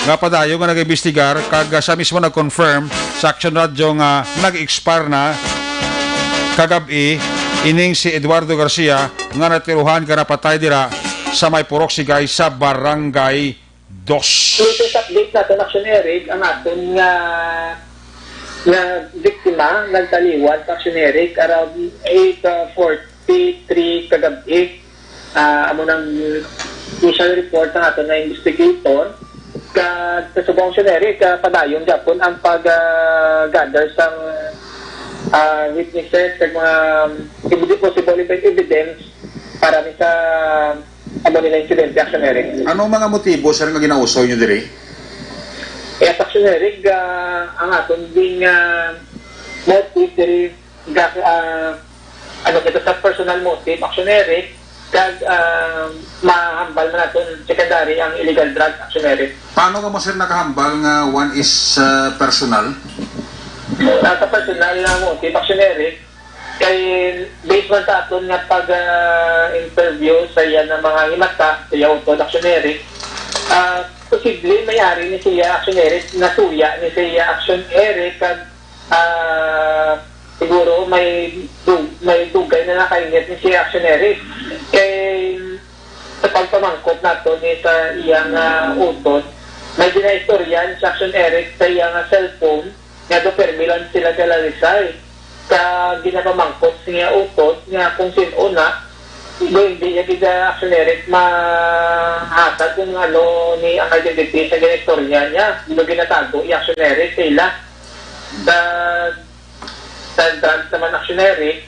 nga padayon nga nag-imbestigar, kag, ah, siya mismo nag-confirm sa Action Radio nga nag-expire na kagab-i ining si Eduardo Garcia nga natiruhan ka napatay dira sa may Purok Sigay sa Barangay Dos. Latest update naton, Action Eric, ang aton nga, nga biktima nagtaliwan sa, Action Eric, around eight forty-three kagab-i. Ah, amo nang initial report ang aton nga investigator. Kag sa subong, Action Eric, ah, padayon gyapon ang pag, ah, gather sang, ah, witnesses kag mga evi-, possible evi-, evidence para ni sa amo nila insidente, Action Eric. Anong mga motibo, sir, nga ginausoy nyo diri? Yes, Action Eric, ah, ang aton ding, ah, motive diri, ga-, ah, ano, ito sa personal motive, Action Eric, kag, ah, mahambal man naton secondary ang illegal drug, Action Eric. Paano ka mo, sir, nakahambal nga one is, ah, personal? Ah, sa personal na motive, Action Eric, kay based man sa aton nga pag, ah, interview sa iya nga mga himata, sa iya utod, Action Eric, ah, posible may ari ni siya, Action Eric, nasuya ni siya, Action Eric, kag, ah, siguro may du-, may dugay na nakainit ni siya, Action Eric. Kay sa pagpamangkot nato ni sa iyang, ah, utod, may ginaistorya ni sa, Action Eric, sa iyang, ah, cellphone nga do permi lang sila kalalisay. Ka ginapamangkot niya utod nga kung sin-o na, do hindi niya gid, ah, Action Eric, mahatag kung ano ni ang identity sa ginaistorya niya. Do ginatago ni Action Eric sa ila. Sa, sa drugs naman, Action Eric,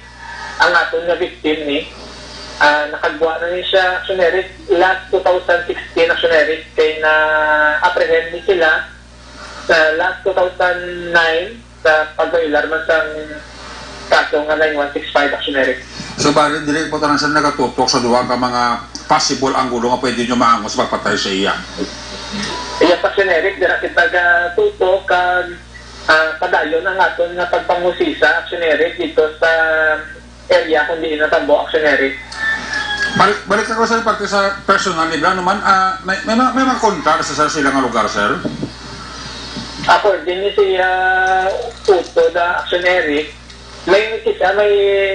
ang aton nga victim ni, ah, nakagwa na ni siya, Action Eric, last two thousand sixteen, Action Eric, kay na-apprehend ni sila sa last two thousand nine sa pag-violar man sang kaso nga nine one six five, Action Eric. So, bali, diri po tanan sila nagatutok sa duha ka mga possible anggulo nga pwede nyo maangos sa pagpatay sa iya. Yes, Action Eric, dira kita gatutok kag, ah, padayon ang aton nga pagpanghusisa, Action Eric, dito sa area kung diin natabo, Action Eric. Balik, balik ako sa parte sa personal, Libra, ano man, ah, may, may, mga- may mga kontra sa, sa sila nga lugar, sir? According ni siya, Utod, ah, Action Eric, may kisa, may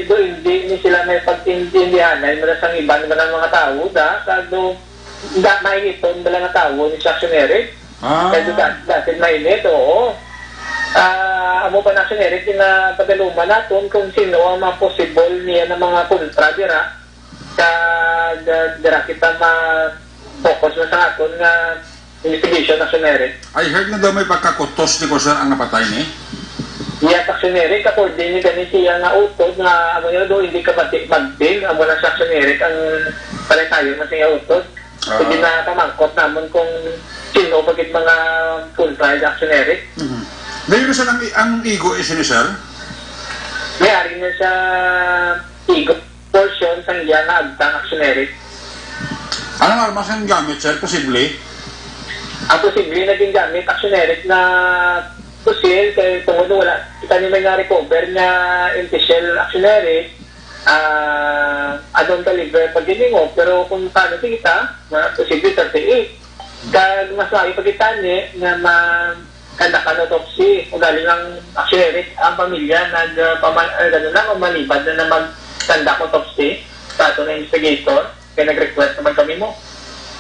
doon, hindi ni sila may pagtindihan, ay mula sa iban ba ng mga tao, da, sa do, da, may iton ba lang nga tao ni sa Action Eric? Ah. Kaya da, dati mainit, oo. Ah, amo pa na, Action Eric, na pagaluman naton kung sino ang mga possible niya na mga kontra dira. Kag, ah, dira kita ma-focus na sa aton nga investigation, Action Eric. I heard nga daw may pagkakutos ni ko, sir, ang napatay ni. Yes, Action Eric, according ni gani siya nga Utod nga amo niya daw hindi ka bati magbil, amo na sa Action Eric ang paresayon na siya Utod. Ah. Hindi na pamangkot namon kung sino ba gid mga full trial, Action Eric. Mhm. Dayon, sir, ang, ang igo is ni, sir? May ari na sa igo portion sang iya nga agtang, Action Eric. Anong armas ang gamit, sir? Posible? Ang posible na gingamit, Action Eric, na pusil kay tungod wala kita ni may nga recover nga empty shell, Action Eric, ah, adong caliber pag giningo, pero kung paano kita, na posible thirty-eight. Kag mas maayo pa kita ni nga ma-conduct an autopsy. Ugaling ang, actually, ang pamilya nag, ah, pama-, ah, ano na, mamalibad na na mag-conduct autopsy sa ato na investigator. Kaya nag-request naman kami mo.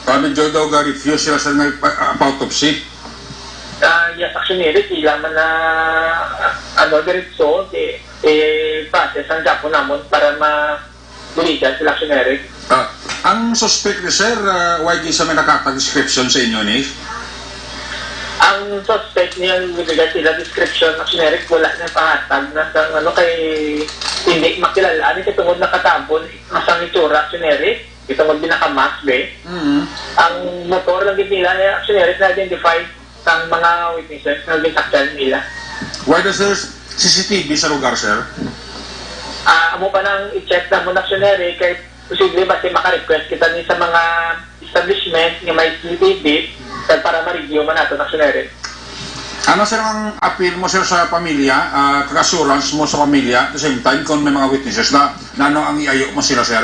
Ah, medyo daw ga-refuse sila sa nagpa-, ah, autopsy. Ah, yes, actually, ila man na, ah, ano, diretso, di, eh, process ang Japo namon para ma-, buligan sila, Action Eric. Ah, ang suspect ni sir, ah, why di sa may nakatag description sa inyo ni? Ang suspect niya, nagbigat sila description, Action Eric, wala na pahatag na sa, ano, kay hindi makilala. Ano, kay tungod nakatabon, masang itsura, Action Eric. Ito, mag binakamask, be. Mm. Ang motor lang gid nila, eh, Action Eric, na-identify sang mga witnesses nga ginsakyan nila. Why does there's C C T V sa lugar, sir? Ah, amo pa nang i-check na mo, Action Eric, kay posible ba si maka-request kita ni sa mga establishment nga may C C T V, kag para ma-review man nato, Action Eric. Ano, sir, ang appeal mo, sir, sa pamilya, ah, kag assurance mo sa pamilya, at the same time, kung may mga witnesses na, na ano ang iayo mo sila, sir?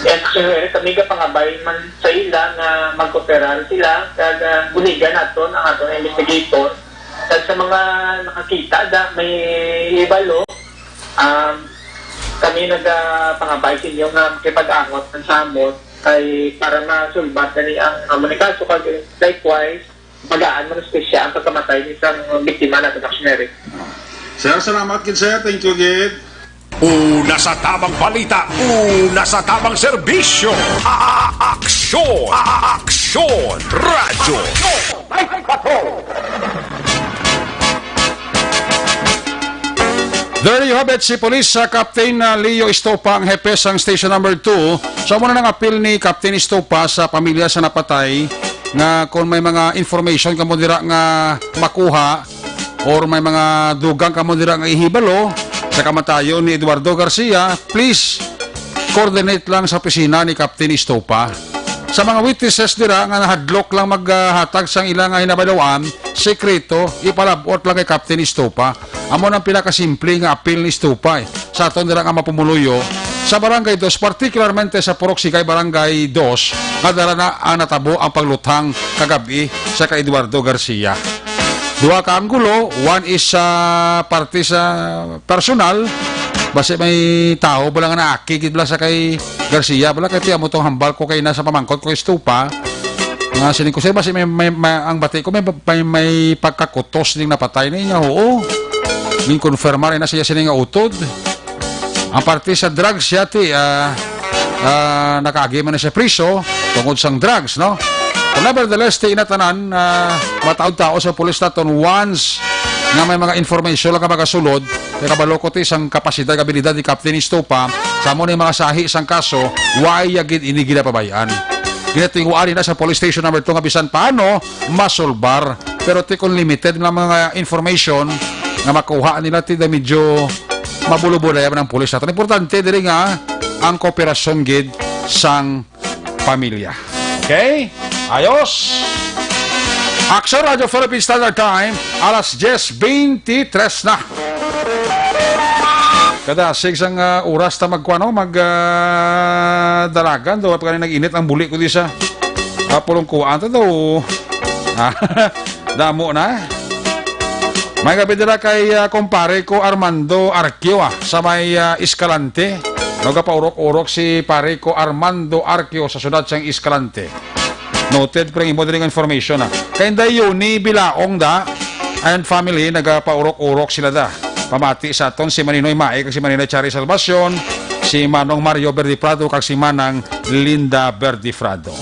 Yes, Action Eric, kami gapangabay man sa ila nga magkooperar sila, kag, ah, buligan naton ang aton investigator. Kag sa mga nakakita da, may hibalo, um, kami nagapangabay sa inyo nga makipag-angot man sa amon kay para masulbat gani ang amo ni kaso, kag likewise, magaan man espesya ang pagkamatay ni sang biktima naton, Action Eric. Sir, salamat gid, sir. Thank you gid. Una sa tamang balita, una sa tamang serbisyo. A-, a-, aksyon, a-, aksyon, radyo. There you have it, si Police, uh, Captain, uh, Leo Estopa, ang hepe sang Station Number Two. So, amo na ang apil ni Captain Estopa sa pamilya sa napatay, nga kung may mga information kamo dira nga makuha, or may mga dugang kamo dira nga ihibalo sa kamatayon ni Eduardo Garcia, please coordinate lang sa opisina ni Captain Estopa. Sa mga witnesses dira nga nahadlok lang maghatag sang ila nga hinabaluan, sekreto, ipalab-ot lang kay Captain Estopa. Amo nang pinakasimple nga apil ni Estopa, eh, sa aton dira nga mapumuluyo sa Barangay Dos, particularmente sa Purok Sigay, Barangay Dos, nga dara na ang natabo ang pagluthang kagab-i sa kay Eduardo Garcia. Duha ka anggulo, one is sa parte sa personal, basi may tawo bala nga naaki gid bala sa kay Garcia, bala kay tiyan mo tong hambal ko kay na sa pamangkot ko Estopa, nga sining ko, "Sir, basi may, may, may, ang bati ko may, may, may pagkakutos ning napatay ni niya." Oo. Ning konfirmar na siya sining nga utod. Ang parte sa drugs, siya ti, ah, ah, nakaagi man na siya priso tungod sang drugs, no? But nevertheless, ti, ina tanan, ah, mataod tao sa pulis naton, once nga may mga information lang nga magasulod, kay kabalo ko ti sang kapasidad, abilidad ni Captain Estopa, sa amo ni mga sahi sang kaso, why ya gid ini ginapabay-an? Ginatinguan na sa police station number two nga bisan paano masolbar. Pero ti kung limited nga mga information nga makuha nila, ti da medyo mabulubulaya man ang pulis naton. Importante diri nga ang kooperasyon gid sang pamilya. Okay? Ayos. Aksyon Radyo Philippine Standard Time, alas diyes beintitres na. Kadasig sang, ah, oras ta magkuano, mag, ah, dalagan daw, pag nag-init ang buli ko di sa, ah, pulong kuan ta daw. Ah, damo na. May gabi dira kay, ah, kumpare ko Armando Arquio, ah, sa may, ah, Escalante. Nagapaurok-urok si pare ko Armando Arquio sa siyudad sang Escalante. Noted ko lang imo diri nga information, ah. Kay Inday Yuni Bilaong da and family nagapaurok-urok sila da. Pamati sa aton si Maninoy Mae kag si Maninoy Chari Salvacion, si Manong Mario Verdi Prado kag si Manang Linda Verdi Prado.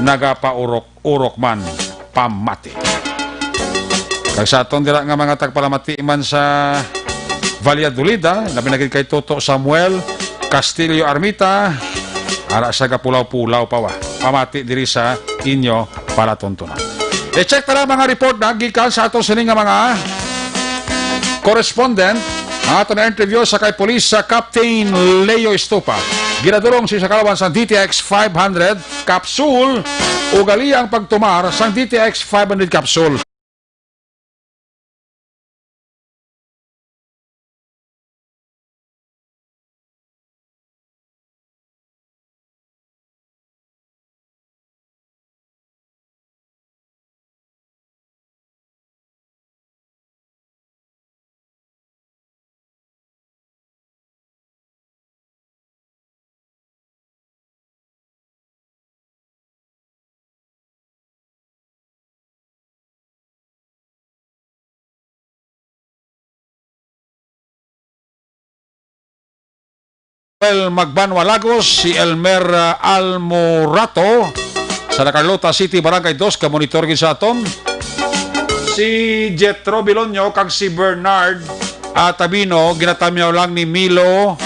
Nagapaurok-urok man pamati. Kag sa aton dira nga mga tagpalamati man sa Valladolid, ah, labi na gid kay Toto Samuel Castillo Armita, ara sa gapulaw-pulaw pa wa. Pamati diri sa inyo palatuntunan. I-check ta na mga report na gikan sa aton sini nga mga correspondent. Ang aton na interview sa kay Police sa Captain Leo Estupa. Ginadulong si sa kalawan sa D T X five hundred capsule, ugali ang pagtumar sang D T X five hundred capsule. El Magbanwa Lagos, si Elmer, ah, Almorato sa La Carlota City, Barangay Dos, ka monitor gid sa aton. Si Jetro Bilonyo kag si Bernard, ah, Tabino, ginatamyaw lang ni Milo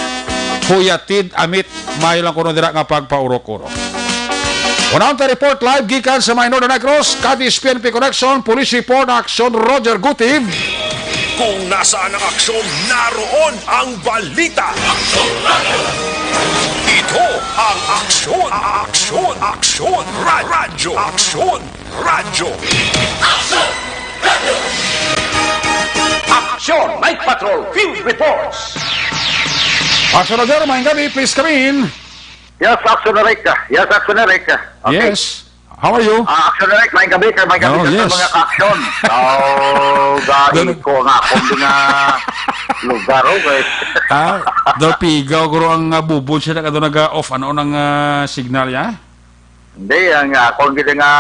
Huyatid Amit. Maayo lang kuno dira nga pagpaurok-urok. Unahon ta report live gikan sa may Northern Negros, Cadiz P N P Connection, Police Report, Action, Roger Gutib. Kung nasaan ang aksyon, naroon ang balita. Ito ang Aksyon, Aksyon, Aksyon, Ra- Radyo, Aksyon, Radyo. Aksyon, Night Patrol, Field Reports. Action Roger, maayong gabi, please come in. Yes, Action Eric. Yes, Action Eric. Okay. Yes. How are you? Ah, Action Eric, maayong gabi, kay maayong gabi Oh, sa yes. mga ka-action. Oh, Dun- gaiko nga akong mga lugar, okay. Ah, daw pigaw, guro, ang, ah, bubod siya, nag-, ano, nag-off, ano, ng, ah, signal, ya? Hindi, ang akon gid nga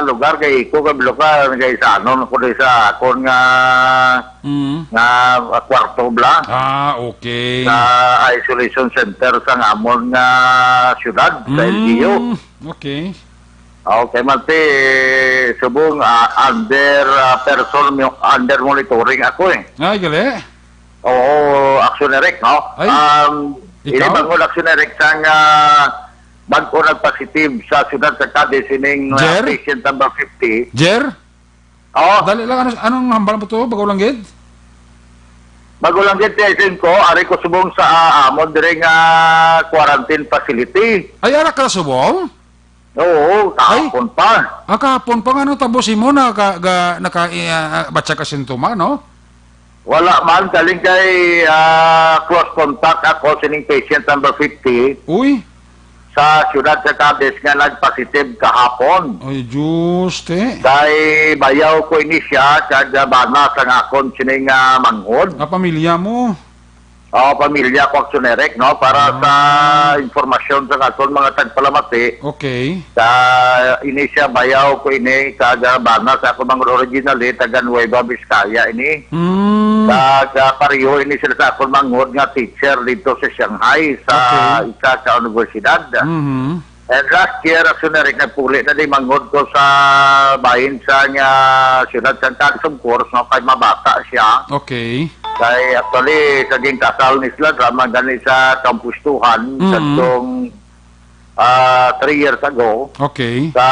lugar kay iko kay Bulacan, kay sa ano, ako di sa akon nga, Mm. nga kwarto bla. Ah, okay. Sa isolation center sa amon nga syudad, sa Mm, L G U. Okay. Okay, man ti, subong, ah, under, ah, person mo-, under monitoring ako eh. Ay, gali? Oo, Action Eric, no? Ay, Um, ikaw? Ini bangod Action Eric sang, ah, bag-o nag-positive sa siyudad sa Cadiz ining, ah, Jer? patient number fifty. Jer? Oh, Dali lang, ano, anong hambal mo to? Bago lang gid? Bago lang gid, tiyasin ko, ari ko subong sa, ah, amon diri nga quarantine facility. Ay, ara ka subong? Oo, Ay? kahapon pa. Ah, kahapon pa nga, ano, tapos imo na ka, ga, naka, ah, batya ka sintoma, no? Wala man, kaling kay, ah, close contact ako sining patient number fifty Uy. sa siyudad sa Cadiz nga nag-positive kahapon. Ay, Diyos, te. Kay bayaw ko ini siya, kag, ah, bana sang akon sining, ah, manghod. Ah, pamilya mo? Oh, pamilya ko, Action Eric, no? Para Ah. sa impormasyon sa aton mga tagpalamati, Okay. sa ini siya, bayaw ko ini, kag, ah, bana sa akon manghod originally, taga Nueva Vizcaya ini. Mm. Kag, ah, pareho ini sila sa akon manghod nga teacher dito sa Shanghai, sa Okay. isa ka universidad. Mhm. And last year, Action Eric, nagpuli na di manghod ko sa bahin sa nga siyudad sa Cadiz, of course, no, kay mabata siya. Okay. Kay actually, sa ginkasal ni sila, drama gani sa kampustuhan, Mm. sa tong, ah, three years ago. Okay. Sa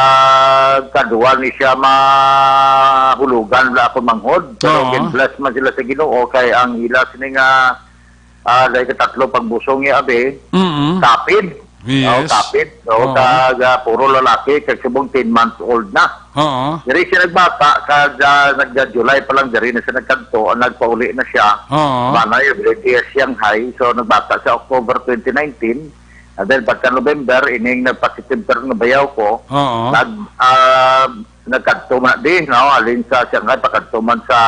kadwa ni siya mahulugan na ako manghod. Pero Oo. gin-bless man sila sa Ginoo, kay ang ila sini nga, ah, dahil katatlo pagbusong ni Abi, Mm-mm. kapid. Yes. O, kapit. O, Oo. kag, ah, puro lalaki, kag subong ten months old na. Oo. Diri siya nagbata, kag, ah, nagka-July pa lang, diri na siya nagkadto, nagpauli na siya. Oo. Manay, already sa Shanghai. So, nagbata siya October twenty nineteen. And then, pagka November, ining nagpa-September nga bayaw ko, Oo. nag-, ah, nagkadto man di, no? Alin sa Shanghai, pakadto man sa,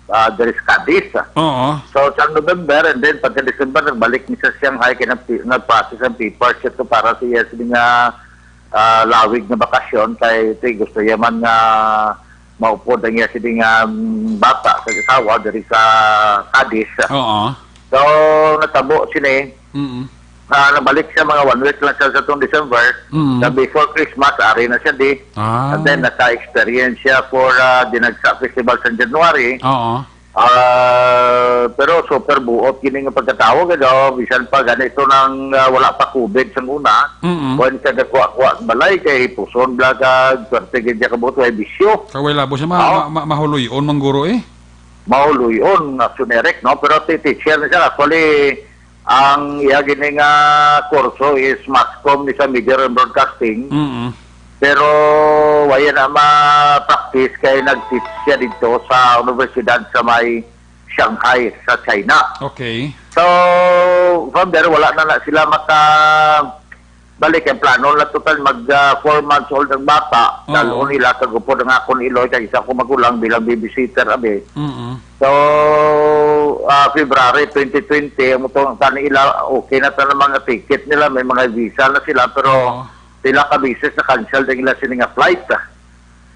ah, diri sa Cadiz. Oo. So, sa November, and then pagka December, nagbalik ni sa Shanghai, kay nag-, nag-process ang papers ito para sa iya sini nga, ah, lawig nga bakasyon, kay ito, gusto niya man nga maupod ang iya sini nga, mm, bata sa asawa diri sa Cadiz. Oo. So, natabo sini, Mm. ah, nabalik siya mga one week lang siya sa tong December. Mm. Na before Christmas, ari na siya di. Ah. And then, naka-experience siya for, ah, Dinagsa Festival sa January. Oo. Ah, pero super buot gini nga pagkatawo, kay daw, bisan pa ganito nang, ah, wala pa covid sang una. Mm. Kuwan siya gakuha-kuha sa balay, kay hipuson bala kag swerte gid siya kabuot, way bisyo. Kaway labo siya, ma-, Oo. ma-, ma-, mahuloy-on man guro eh. Mahuloy-on, Action Eric, no? Pero ti-, teacher na siya. Actually, ang iya gini nga kurso is mass comm ni sa media and broadcasting. Mm. Pero wala na ma-practice kay nag-teach siya dito sa universidad sa may Shanghai, sa China. Okay. So, from there, wala na, na sila maka balik ang plano na total mag, ah, four months old ang bata. Oo. Dal-on nila kag upod ang akon iloy kag isa ko magulang bilang babysitter, abi. Mm. So, ah, February twenty twenty, ang utong tani ila, okay na tanan mga ticket nila, may mga visa na sila, pero Oo. pila ka beses na cancel ang ila sini nga flight.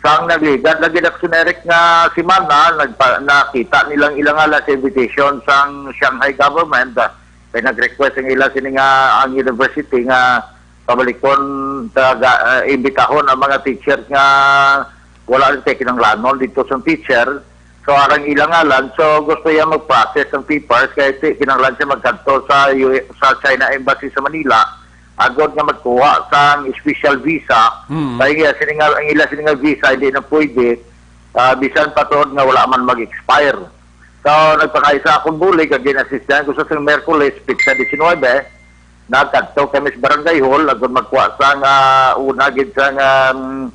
Sang nagligad lagi na, Action Eric, nga semana, nagpa-, nakita nilang ilang ala sa invitation sang Shanghai government, ah, kay nag-request ang ila sini nga ang university nga pabalikon, taga, ah, imbitahon ang mga teachers nga wala rin kay kinanglanon dito sa teacher. So, arang ilang ngalan. So, gusto niya mag-process ng papers kay ti-, kinanglan siya magkadto sa U-, sa China Embassy sa Manila agod nga magkuha sang special visa. Hmm. Kay iya sini nga, ang ila sini nga visa hindi na pwede, ah, bisan pa tuod nga wala man mag-expire. So, nagpakaisa akong bulig, kag gin-assistan ko sa sang Miyerkules, petsa diecinuebe, nagkadto kami sa barangay hall, agud magkuha sang, ah, una gid sang, um,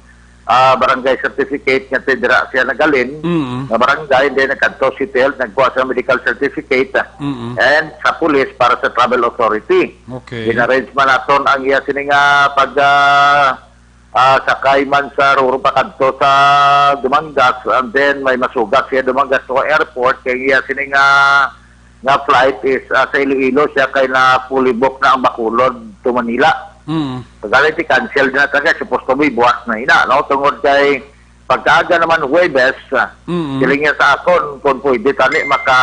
ah, barangay certificate nga ti-, dira siya naghalin, Mm. nga barangay, then nagkadto City Health, nagkuha sa medical certificate, Mm. and sa police para sa travel authority. Okay. Gin-arrange man naton ang iya sini nga pag, ah, ah, sakay man sa ruro pakadto sa Dumangas, and then may masugat siya Dumangas to airport, kay iya sini nga, nga flight is, ah, sa Iloilo siya, kay na fully booked na ang Bacolod to Manila. Mm. Pagkalit, cancel na talaga, supposed to be buwas na ina, no? Tungod kay pagkaaga naman Huwebes, ah, Mm. siling niya sa akon, kung pwede tani maka,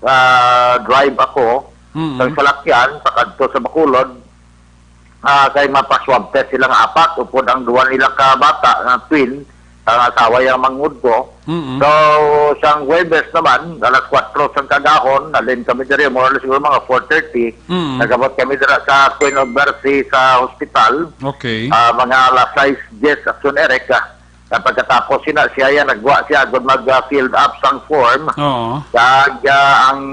ah, drive ako Mm. sa salakyan, pakadto sa Bacolod, ah, kay mapa-swab test silang apat, upod ang duwa nila ka bata nga twin, ang asawa yang manghod ko. Mm-mm. So, sang Huwebes naman, alas kuwatro sang kagahon, nalin kami diri, more or less siguro mga four thirty, Mm. nagabot kami dira sa Queen of Mercy sa hospital. Okay. Ah, mga alas sais diyes, Action Eric, ah. Sa pagkatapos sina, siya yan, nagwa siya, agud mag, ah, filled up sang form. Oo. Kag, ah, ang,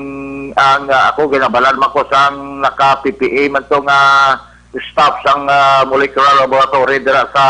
ang, ah, ako, ginabalan man ko sang naka-P P E man to nga staff sang, ah, molecular laboratory dira sa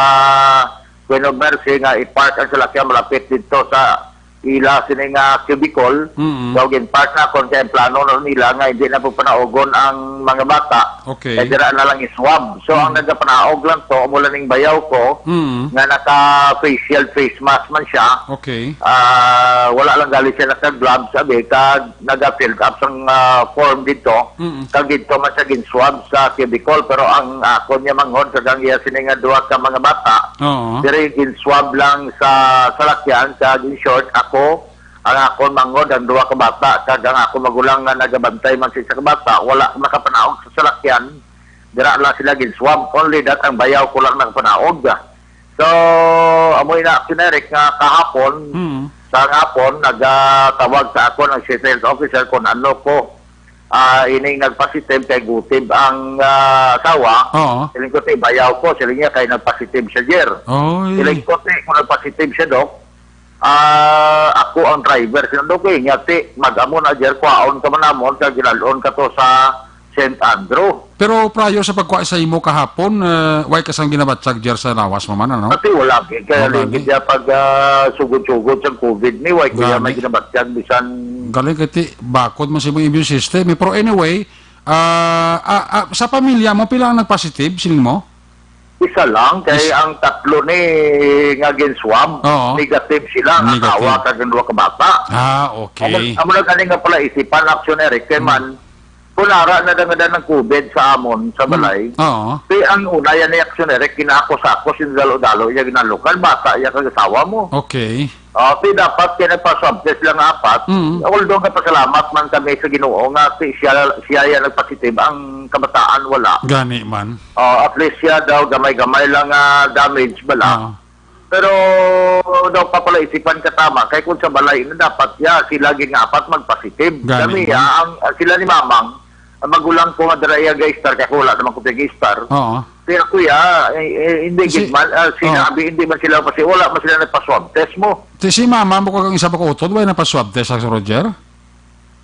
Queen of Mercy nga i-park ang salakyan malapit dito sa ila sini nga cubicle. Mm. So, gin-park na kon kay ang plano na nila nga hindi na po panaugon ang mga bata. Okay. Kay dira na lang i-swab. So, ang Mm. nagapanaog lang to, mula ning bayaw ko, Mm. nga naka-facial face mask man siya. Okay. Ah, wala lang gali siya naka-gloves, sabi, kag naga-filled up sang, ah, form dito. Mm. Kag dito man siya gin-swab sa cubicle, pero ang akon niya manghod, kag ang iya sini nga duha ka mga bata, Oo. diri gin-swab lang sa salakyan, kag in short, ako, ang akon manghod, ang duha ka bata, kag ang akon magulang nga nagabantay man sa isa ka bata, wala nakapanaog sa salakyan, dira lang sila gin-swab, only that ang bayaw ko lang nakapanaog. So, amoy na, Action Eric, nga kahapon, Mm. sa hapon, nagatawag sa akon ang chief health officer kung ano ko, ah, ining nagpositive kay gutib ang, ah, asawa. Oo. Siling ko, "Ti, bayaw ko." Siling niya, "Kay nagpositive siya, Jer." Oy. Siling ko, "Ti, kung nagpositive siya, Dok, ah, ako ang driver." Siling ko, "Nga, ti, mag-amo na, Jer, kuhaon ka man namon, kag gilal-on ka to sa Saint Andrew. Pero prior sa pagkuha sa imo kahapon, eh, way ka sang ginabatyag, Jer, sa lawas mo man, ano? Pati wala, kay kaya Wala lagi ni. Siya pag, ah, sugod-sugod sa covid ni, way kuya Gani. May ginabatyag, bisan Galing kay ti, bakod man sa imong immune system, eh. Pero anyway, ah, ah, ah, sa pamilya mo, pila ang nagpositive, siling mo? Isa lang, kay Is- ang tatlo ni nga gin-swab, Oo. Negative sila, ang Negative. Asawa kag ang duha ka bata. Ah, okay. Amo, amo na gani nga pala isipan, Action Eric, kay Hmm. man, kung ara na nga ng covid sa amon, sa Hmm. balay, Oo. Kay ang una yan ni Action Eric, kinakos-akos yung dalo-dalo, yung ginalukal, bata, yung kag asawa mo. Okay. Ah, ti dapat kay nagpa-swab test lang apat. Mm. Although nagpasalamat man kami sa Ginoo nga si siya, siya yan nagpositive, ang kabataan wala. Gani man. Ah, at least siya daw gamay-gamay lang nga damage bala. Ah. Pero daw papalaisipan ka tama kay kung sa balay na dapat ya sila gid nga apat magpositive. Gani Kami man. Ya ang sila ni Mamang, ang magulang ko nga dira iya ga-star kay ako wala naman ko taga-star. Oo. Kaya kuya, eh, eh, hindi Kasi, gid man, ah, oh. Sinabi, hindi man sila kasi wala man sila nagpa-swab test mo. Si, si mama mo kag ang isa ba ko utod, wala na pa swab test sa Roger?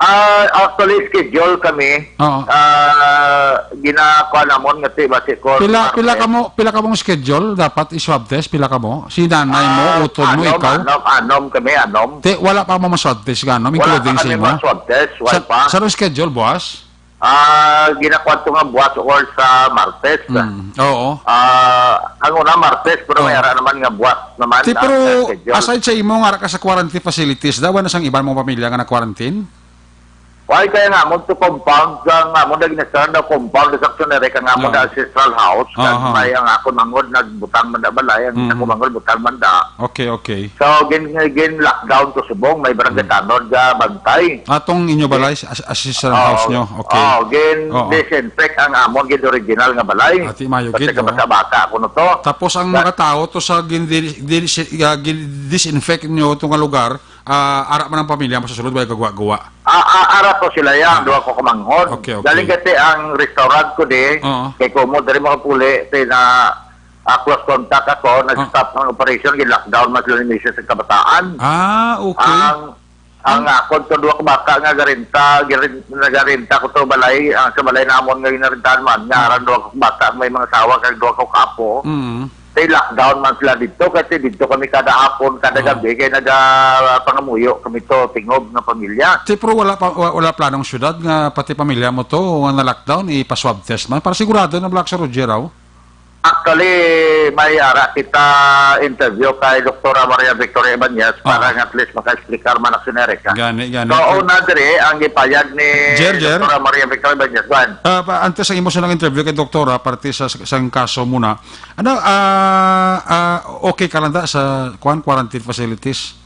Ah, actually, schedule kami. Oo. Ah, ginakuha namon nga ti, basi ko, Pila, pila Martes. Kamo, pila kamong schedule dapat i-swab test? Pila kamo? Si nanay mo, Ah, utod mo, anom, ikaw? Anom, anom kami, anom. Te, wala pa mo ma-swab test, gano? Wala Including pa sa kami imo? Ma-swab test, wala Sa, pa. Sa anong schedule, boss? Ah, ginakuha to nga buwas or sa Martes. Mm, oo. Ah, ang una Martes, pero may Oh. Ara naman nga buwas naman Ti, na pero sa schedule. Aside sa imo nga ara ka sa quarantine facilities, daw, wala sang iban mong pamilya nga na-quarantine? Why kaya nga mo to compound sa nga mo na ginasaran daw compound sa Action Eric nga mo Aha. Na ancestral house, kag Aha. May ang ako mangod nagbutang man na balay, ang Mm. Ako mangod butang man da. Okay, okay. So, gin, gin lockdown to subong, may barangay Hmm. Tanod nga bantay. Atong inyo balay, as-, assistant Oo. House nyo? Okay. Oo, gin Oo. Disinfect ang amon, gin original nga balay. Ati, mayo gid, Basta no? Basa-basa ako no to. Tapos ang Ba- mga tao to sa gin, di, di, si- ah, gin disinfect nyo to nga lugar, ah, ara man ang pamilya mo sa sulod, way gagwa-gwa. Ah, ah, ara to sila yan, Ah. Duha ko kamanghon. Okay, okay. Galing kasi ang restaurant ko di, Oo. Kay Kumo, dali makapuli, pina, ah, close contact ako, nag-stop Ah. Ang operation, gin-lockdown, mas lumimisyo sa kabataan. Ah, okay. Ang, ang Ah. Ako, to duha ka bata nga garenta, garin-, nagarenta ko to balay, ang sa balay namon nga ginarentahan man, nga Mm. Aran duha ka bata, may mga asawa, kag duha ka kapo. Mm. Kay lockdown man sila dito, kasi dito kami kada hapon, kada Oh. Gabi, kay nagapangamuyo kami to, tingob nga pamilya. Ti, pero wala pa, wa-, wala planong syudad nga pati pamilya mo to, nga na-lockdown, ipa-swab test man, para sigurado na black sa Roger, aw? Actually, may ara kita interview kay Doktora Maria Victoria Ibanez para Ah. Nga at least maka-explicar man Action Eric, ha? Gani, gani. So, una diri ang ipayag ni Jer, Jer. Doktora Maria Victoria Ibanez, kuwan. Ah, pa, antes ang imo sa nang interview kay Doktora, parte sa, sa, sa kaso muna. Ano, ah, ah, okay ka lang da sa, kuwan, quarantine facilities?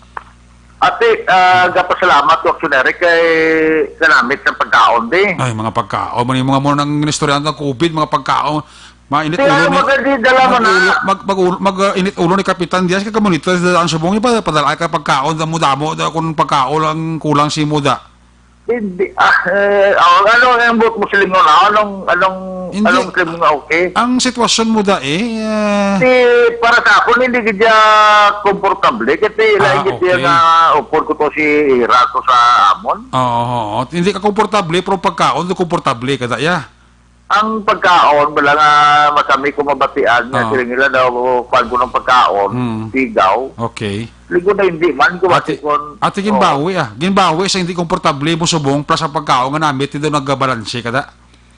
Ate, ah, gapasalamat ko, Action Eric, kay kanamit sa pagkaon, di. Ay, mga pagkaon. Man yung mga muna nang inistoryahan ng covid, mga pagkaon. Mainit Kaya ulo ni, mag-, di, dala mo na. Mag-ulo, mag, mag, mag, uh, init ulo ni Kapitan Diaz, kay kamunito, ang subong niya pa, padala ka pagkaon, damo-damo, da, kung pagkaon lang kulang si Muda. Hindi, ah, eh, oh, ano ang buot mo silingon? Anong, anong, Hindi. Anong silingon nga okay? Ang sitwasyon mo da eh, eh. Si, para sa ako, hindi gid siya komportable. Kasi Ah, lang gid siya okay. Nga upod ko to si Ira to sa amon. Oo, oo. Hindi ka komportable, pero pagkaon, do komportable ka da, ya. Ang pagkaon, wala nga masami ko mabatian nga Oo. Siling nila daw, kuwan ko ng pagkaon, Mm. Sigaw. Okay. Ligo na hindi man ko Ate, bati kon, ate, oo. Ginbawi, ah. Ginbawi sa hindi komportable mo subong plus ang pagkaon nga namit, hindi nagbabalanse ka da.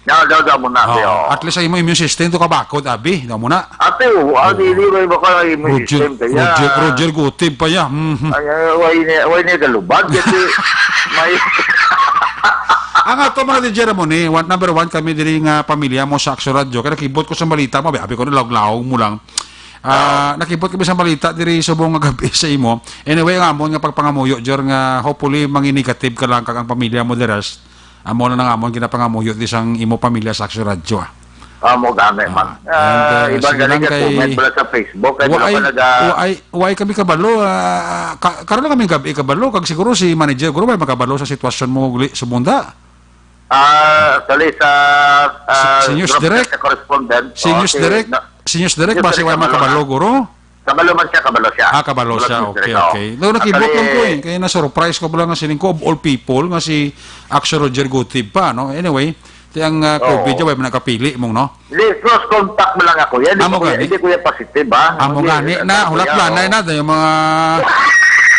Daw, daw, daw mo na, Oo. At least ang imo immune system to kabakod, abi. Daw mo na. Ate, oh, ah, Oo. Dili, may baka immune Roger, system kaya. Roger, Roger Gutib pa ya. Mhm. Ay, ay, way ni, way ni galubad, kasi may Ang ato, mga D J Ramon, eh, one, number one, kami diri nga pamilya mo sa Action Radio. Kaya nakibot ko sa balita mo, abi, abi ko na laog-laog mo lang. Ah, nakibot kami sa balita diri subong nga gabi sa imo. Anyway, ang amon nga pagpangamuyo, Jer, nga hopefully mangi-negative ka lang kag ang pamilya mo the rest. Amo na nga amon ginapangamuyo di sang imo pamilya sa Action Radio, ah. Amo gani man. Ah, Ah, and, uh, iba sige gani lang ka kay comment pala sa Facebook, kay Wa-, wala ay, pa naga- wa-, ay, wa-, ay kami kabalo, ah, ka-, karon lang kami gabi kabalo, kag siguro si manager, guro, may makabalo sa sitwasyon mo, guli, subong da. Ah, actually, sa, ah, Si, si News group Direct? Sa correspondent, Si oh, News si Direct? Na-, Si News Direct, News basi Direct, wala man kabalo, kabalo na. Guro? Kabalo man siya, kabalo siya. Ah, kabalo Kabalo siya. News Okay, Direct, oh. Okay. Though nakibot lang ko Actually, eh. Kaya na-surprise ko lang nga sining ko, of all people, nga si Action Roger Gutib pa, no? Anyway, Ang, ah, COVID, Oo. Way man nakapili mong, no? Di, close contact mo lang ako. Yan, di Amo ko yan, gani. Hindi ko yan positive, ha? Amo Hindi, gani. ano Na, ko hulat yan, lang na, oh. na, yung mga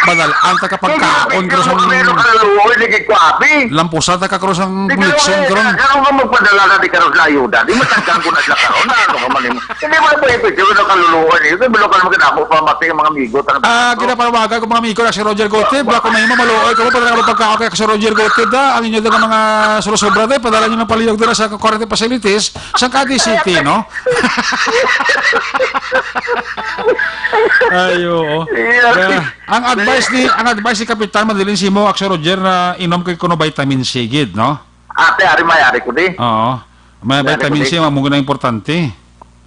madalaan ta kapag Hindi, kaon hindi, ko sa hindi, hindi, kaluluoy, lagi ko, abi. Lampusan ta ka, Cruz, ang Di ka, Nixon, eh, Cruz. Ano nga magpadala na di ka rin sa ayuda? Di matagkan ko na sila karon. Na, ano ka man, eh. Hindi mo na pwede, di mo na kaluluoy, eh. Hindi mo na kaluluoy, eh. Pamati ang mga amigo, tang-, Ah, tang-, ginapanawagan ko, mga amigo, na si Roger Gotib. Ako may mamaluoy ko, padala ka pagkaon kay si Roger Gotib, da. Ang inyo daw nga mga sulusobra, da. Padala nyo ng palihog dira sa quarantine facilities, sa Cadiz City, no? Ay, oo. Iya. Da, ang advice ni, ang advice ni Kapitan Madeline Simo, Axel Roger, na inom kay kuno vitamin C gid, no? Ate, ari may ari ko di. Oo. May May ari ko vitamin di. C, amo nga importante.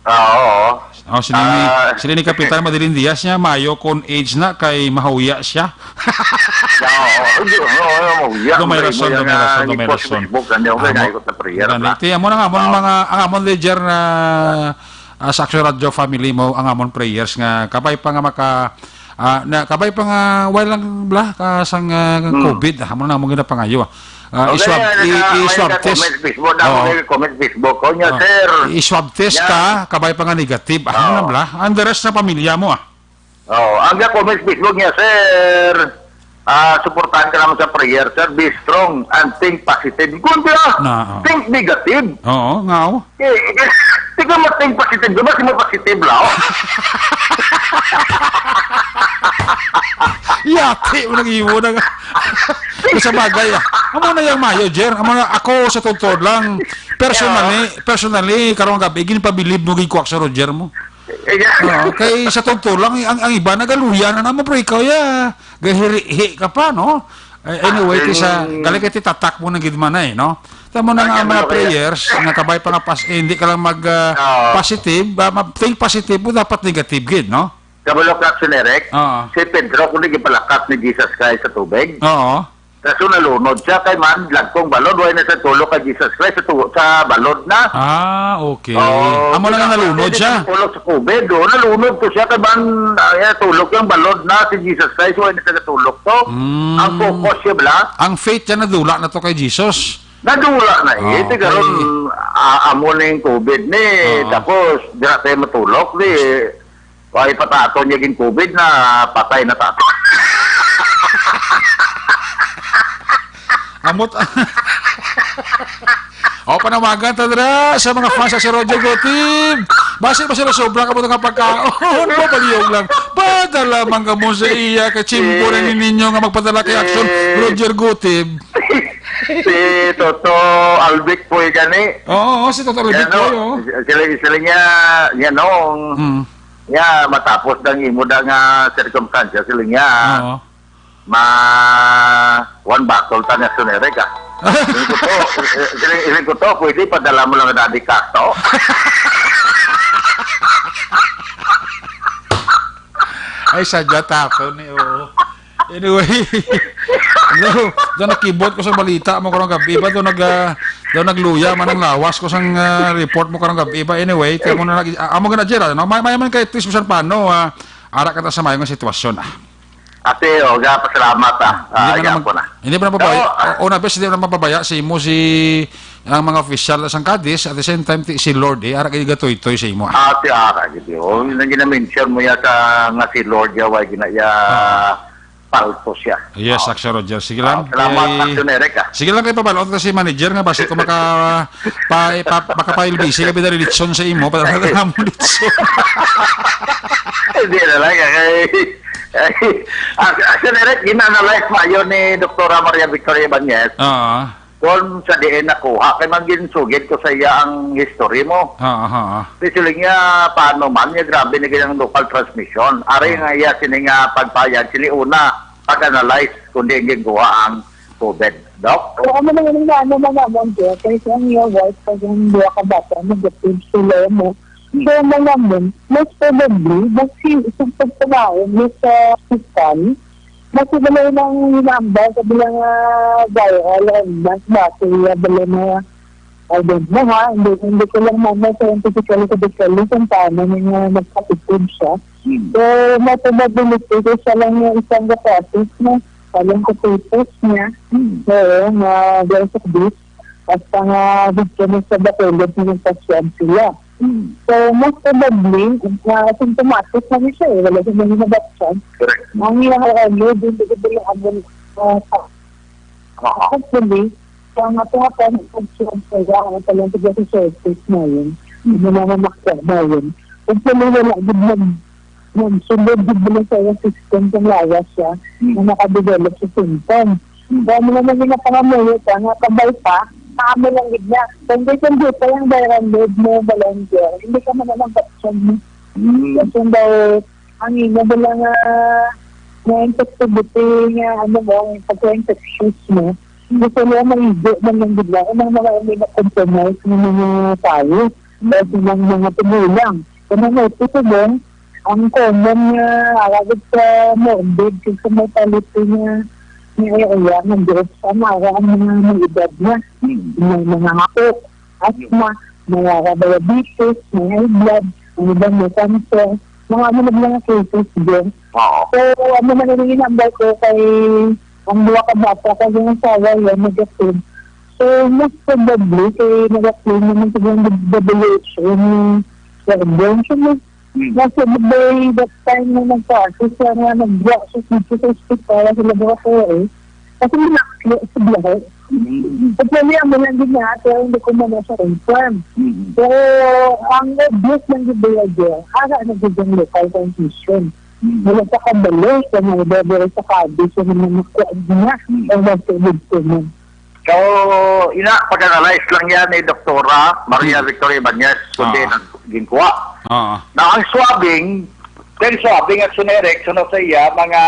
Oo. Oh, sini ni, Ah. sini ni Kapitan Madeline Diaz niya, mayo kon AIDS na kay mahuya siya. Oo. Hindi, oo, oo, mahuya. Do may Mahuya rason, do may nga rason, do may ipos rason. Facebook, ano, Amo, kaya ikot na prayer gani, na. Ti, amo na nga, amo ang Oo. mga, ang amon ledger na, ah, sa Action Radio family mo, ang amon prayers nga kabay pa nga maka, ah, na kabay pa nga, wala lang bla, ka sang, ah, Hmm. COVID, ah, amo na among ginapangayo, ah. Ah, Okay, i-swab, yan, i-, yan, i-swab yan, test. Comment Facebook, damo Oo. na yung comment Facebook. Oh, niya, Oo. sir. I-swab test Yan. ka, kabay pa nga negative. Ah, ano na Oo. bla? Ang the rest sa pamilya mo, ah. Oh, ang comment Facebook niya, sir. Ah, suportahan ka naman sa prayer, sir. Be strong and think positive. Kundi, ah, Na, oh. think negative. Oo, nga, oh. Eh, eh, di ka mag-think positive, di ba? Si mo positive lang, oh. Yati, walang iwo na nga. Sa bagay, ah. Amo na yung mayo, Jer. Amo na, ako sa totoo lang, personally, personally, karong gabi, ginpabilib mo, gikuwak sa Roger mo. Eh, Oo, kay sa totoo lang, ang, ang iba nagaluya na naman, pero ikaw, ya, gahirihi ka pa, no? Eh, anyway, Ah, kay sa, mm. gali kay titatak mo na gid man eh, no? Tamo na Ah, nga ang yan mga mo kaya. prayers, nga kabay pa nga pas-, eh, hindi ka lang mag, ah, Oo. positive, ah, ma-, think positive mo, dapat negative gid, no? Kabalo ka, Action Eric, Oo. si Pedro, kung nagipalakat ni Jesus Christ sa tubig, Oo. kaso nalunod siya, kay man, lagkong balod, way na sa tulog kay Jesus Christ sa tu-, sa balod na. Ah, okay. Oo, Amo na nga wala nalunod pa siya. siya tulog sa COVID, oh, nalunod to siya, kay man, ah, tulog yung balod na si Jesus Christ, way na sa tulog to. Mm. Ang focus siya, bala. Ang faith niya nadula na to kay Jesus. Nadula na, eh. Ito Okay. karon, ah, amo na yung COVID ni. Oo. Tapos, dira tayo matulog, di, ay, patato niya gin COVID na patay na tato. Amot. O, panawagan ta dira sa mga fans sa si Roger Gotib. Basi ba sila sobra ka mo nga pagkaon? Mabaliyog lang. Padala man ka mo sa iya kay chimpo na ni ninyo nga magpadala kay Action Roger Gotib. Si Toto Albic po gani. Oo, oo, si Toto Albic Yan, po, no? oo. Sila, sila niya, yan, no? Hmm. Niya, matapos ng imo da nga sirkumstansya, sila niya. Oo. Ma, one bottle ta na sunere ka. Iling ko to, iling, iling ko to, pwede padala mo lang na di kasto. Ay, sadya ta ako ni, oo. Anyway, no, daw nakibot ko sa balita mo karong gabi ba? Daw nag, ah, daw nagluya man ang lawas ko sang, ah, report mo karong gabi ba? Anyway, kaya mo na nag, ah, amo gina, Gerald, no? May, may man kay at least bisan paano, ah, ara ka ta sa mayo nga sitwasyon, ah. Ate, oh, gapasalamat, ah. Hindi Ah, mo naman, gapon, ah. hindi mo na mababaya. Oo, ah. O, una, bes, hindi mo na mababaya si imo, si, ang mga official sa Cadiz, at the same time, ti-, si Lord, eh, ara kayo gatoy-toy sa imo, ah. Ate, ara, gid, oh. Yung ginamention mo ya sa nga si Lord, ya, way gina-, ya, Oo. palto siya. Yes, Oo. Action Roger. Sige Oo, lang. salamat, Kay, Action Eric, ah. sige lang kay pabalot na si manager nga basi ko maka-, pa, pa, makapailbisi kay pidali litson sa imo, para na mo litson. Hindi na lang, eh, kay, kay, Action Eric, gina-analyze mayo ni Doktora Maria Victoria Ibanez. Oo. Kung sa diin nakuha, kay man ginsugid ko sa iya ang history mo. Ha, ha, ha. Di siling niya, paano man niya, grabe na gid ang local transmission. Ari Hmm. nga iya sini nga pagpayag, sini una, pag-analyze kung diin ginkuha ang COVID. Doc? Oo, ano naman ang ano man naman, Doc? Kay sa ang iya wife, pag ang duha ka bata, negative sila mo. So, man naman, most probably, basi sa pagpanaon mo sa hospital, basi balay nang hinambal sa bilang, ah, viral, ah, mas basi, ah, balay na, I don't know, ha, hindi, hindi ko lang naman scientifically sa detalye kung paano niya nagkatipid siya. Hmm. So, may probability ko siya lang yung isang process na, alam ko purpose niya. Hmm. Oo, nga, there's a this. Basta nga dito na sa Bacolod na nagpa-swab sila. Mm. So, most probably, na symptomatic na ni siya eh. Wala siya nang nabatyan. Correct. Ang iyang load, hindi ko bala amon, ah, sa- Aha. Hopefully, sa nga po nga pa, nag-swab sa iya, ang talang taga sa surface na yun. Mm. Hindi na mamakya na yun. Hopefully, wala gid mag-, magsulod gid bala sa iyang system kung lawas siya, Mm. na nakadevelop sa symptoms. Mm. Kaya mo naman yung napangamuyo ka, nga kabay pa, maamo lang gid na. Kung di, kung di pa yung viral load mo, volunteer, hindi ka man naman vaccine mo. Mm. Kasi daw, ang imo bala nga, nga infectivity nga, ano mo, ang pagka-infectious mo, gusto nila maigo man lang gid na, ang mga hindi na-compromise ng mga tayo, o sa mga, mga tigulang. Kaya nga, ito po, ang common nga, agad sa morbid, kung sa mortality nga, nga area, nga group, sa mara ang mga may edad na. Hmm. May mga hapok, asthma, may ara diabetes, may high blood, ang iban may cancer, mga ano na mga cases din. Oo. So, ano na rin yung number ko kay ang duha ka bata, kay yung asawa yan, negative. So, most probably, kay nag-claim naman sa W H O ni Sardon. So, mas, Mm. nasa by that time na nagpa-assist siya nga nagbuwa siya dito sa ospital, sa laboratory. Kasi minaklo sa biyahe. Mm. Problema mo lang din nga, pero hindi ko man siya confirm. Mm. Pero ang obvious lang yung behavior, ara na din yung local transmission. Mm. Wala sa kabalo, sa mga debere sa kabi, sa mga nakuha niya, Mm. ang nasa ibig ko mo. So, ina, pag-analyze lang yan ni Doktora Maria Hmm. Victoria Ibanez, kundi Ah. nag-, ginkuha. Ah. Na ang swabbing, kay swabbing at sunerek, sunod sa iya, mga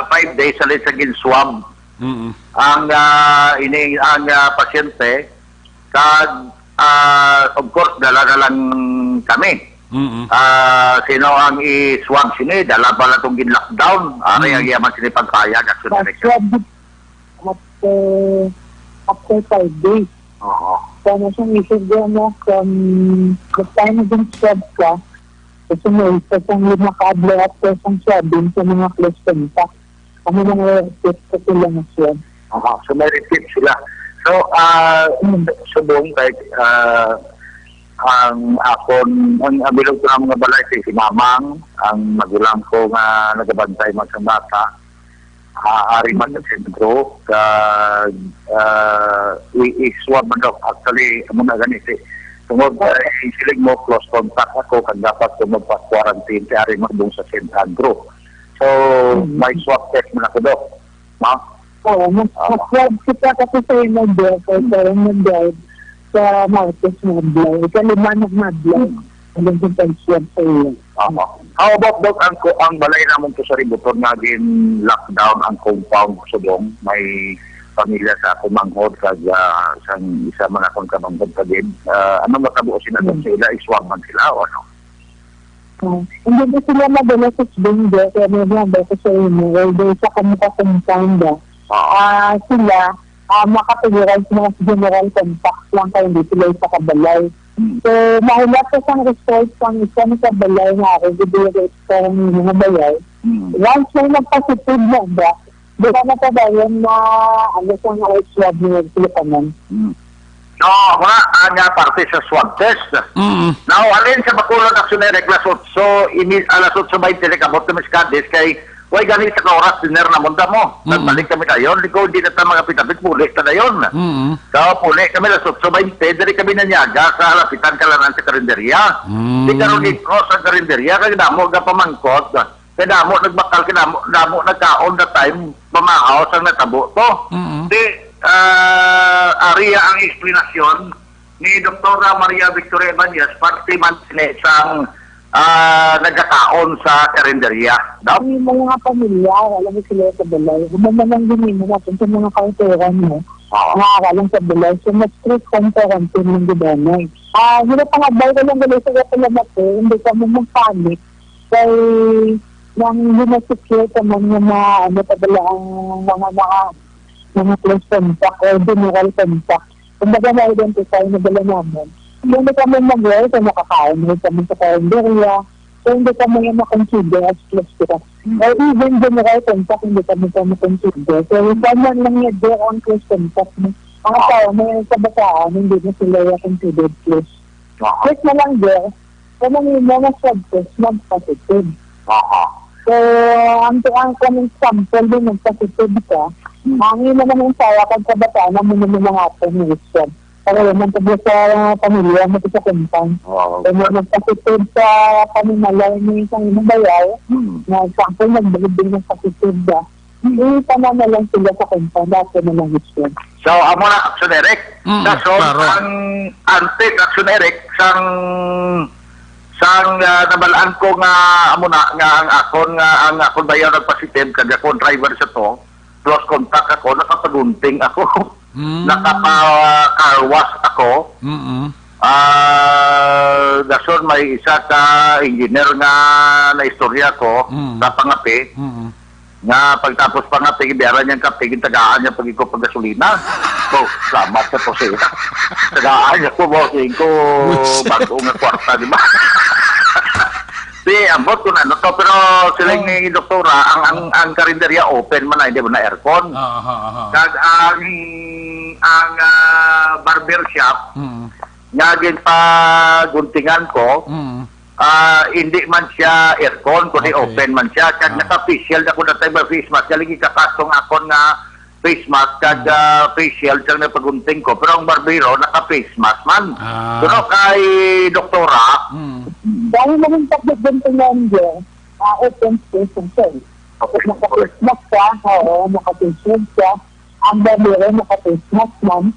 five days sa sa ginswab Mm. ang, ah, ini, ang, ah, pasyente. Kag, ah, of course, dala na lang kami. Mm. Ah, sino ang i-swab sini? Dala pa lang itong gin-lockdown. Ari Mm. ang yaman sini pagpayag at sunerek. Swab after, after five days. Oo. Kaya na siyang isip dyan, no, from the time na swab ka, kasi may isa siyang lima ka adlaw after sa swabbing sa mga close contact. Ano nang repeat ko sila na swab? Aha, so may repeat sila. So, ah, Hmm. subong kay, ah, ang akon, ang abilog ko nga mga balay si, si Mamang, ang magulang ko nga nagabantay man sa bata. Ah, ari man sa sentro, kag, ah, i-, i-swab man daw. Actually, amo na gani si, tungod kay siling mo, close contact ako, kag dapat ko magpa-quarantine, kay ari man bung sa Saint Andrew. So, Mm. may swab test man ako, Dok. Ma? Oo, mas, Ah. mas swab kita kasi sa imo, Dok, kay Mm. parang nag-drive sa Martes nga adlaw. Ikalima na nga adlaw. Mm. Ang pag-swab sa iyo. Aha. How about, Doc, ang ku-, ang balay namon to sa Ributon nga gin-lockdown ang compound subong may pamilya sa akong manghod kag, ah, sang isa man akong kamanghod pa gid. Ah, ano matabo sila, Doc, Hmm. sa ila, iswab man sila o ano? Ah, hindi na sila madala sa Sbingo, kaya may number ko sa imo. Although sa kamo ka compound, ah. Ah. Ah, sila, ah, makatuloran sa mga general contact lang kaya hindi sila isa kabalay. Mm. So, mahulat ko sang result sang isa ni sa balay nga ako, gibigay ko sa mga balay. Mm. Once may nagpositive na ba, di ba na pa ba yun na, ano, sa mga swab ni Pilipanan? Mm. No, wala, ah, nga parte sa swab test. Mm. Now, alin sa Bacolod Action Direct, alas otso, ini-, alas otso baynte, nakabot kami sa Cadiz, kay, way gani sa ka oras, dinner na munda mo. Mm. Nagbalik kami dayon, di ko, di na ta magapit-apit, puli ta dayon. Mm. So, puli kami alas otso baynte, diri kami nanyaga sa lapitan kalanan sa karinderya. Mm. Di karon di ko sa karinderya, kay damo ga pamangkot. Kay damo nagbakal, kay damo, damo nagkaon that time, pamahaw sang natabo to. Mm. Di, ah, ari ang eksplanasyon ni Doktora Maria Victoria Ibanez, parte man sini sang, ah, nagkakaon sa karinderya. Daw? Ang mga pamilya, wala na sila sa balay. Human man ang ginimo natin sa mga kauturan mo, Oo. nga wala sa balay. So, mas strict ang quarantine ng gibanay. Ah, hindi pa nga ba, walang galay sa salamat eh. Hindi ka mo magpanik. Kay, nang hindi na secure ka man nga ma-, ano, padala ang mga, mga, mga close contact or general contact. Kumbaga, na-identify na dala namin. Kung di kami mag-work, kung nakakain, hindi kami sa karinderya, so hindi kami yung makonsider as close to us. Hmm. Or even general contact, hindi kami pa makonsider. So, if someone lang niya there ang close contact mo, Ang Oo. asawa mo, yung kabataan, hindi na sila yung considered close. Oo. Close na lang, girl. Kung ano yung mga swab test, mag-positive. Oo. So, ang, ang, ang sample din, mag-positive ka. Hmm. Ang ina naman yung asawa, kag kabataan, ang muna mga ato ng swab. Para naman pag sa pamilya, mo sa kumpang. Oo. Kung may nagpasitive sa panimalay ni isang ilang bayaw, Mm. na example, nagbalibing ng pasitive ba? Mm. Hindi pa na lang sila sa kumpang, dati na lang gusto. So, amo na, Action Eric. Mm, Kaso, klaro. Ang antes, Action Eric, sang, sang, ah, nabalaan ko nga, amo na, nga ang akon, nga ang akon bayaw nagpasitive, kag akon driver sa to, close contact ako, nakapagunting ako. Mm. Nakapa-car wash ako. Mm-mm. Ah, dason may isa ka engineer nga naistorya ko Mm. sa pangapi, Mm. nga pagtapos pangapi, gibiyaran niyang kape, gintagaan niya pag ikaw paggasolina. So, salamat sa po siya. Tagaan niya po, bossing ko, Buset. Bago nga kwarta, di ba? Di, ambot ko na, no, to, pero sila Oh. ni doktora, ang, ang, ang karinderya open man na, hindi man na aircon. Aha, aha. Kag ang, ang, ah, barber shop, Mm. nga ginpaguntingan ko, Mm. ah, hindi man siya aircon, kundi Okay. open man siya. Kag Ah. naka-face shield ako that time, face mask. Kaya lagi kakasong akon nga face mask, kag, Mm. ah, face shield, sang napagunting ko. Pero ang barbero, naka-face mask man. Ah. Pero kay doktora, Mm. Dahil naman pagdagantungan niya, ah, open space ang cell. Kapag naka-face mask ka, oo, naka-face shield ka, ang barbero naka-face mask man,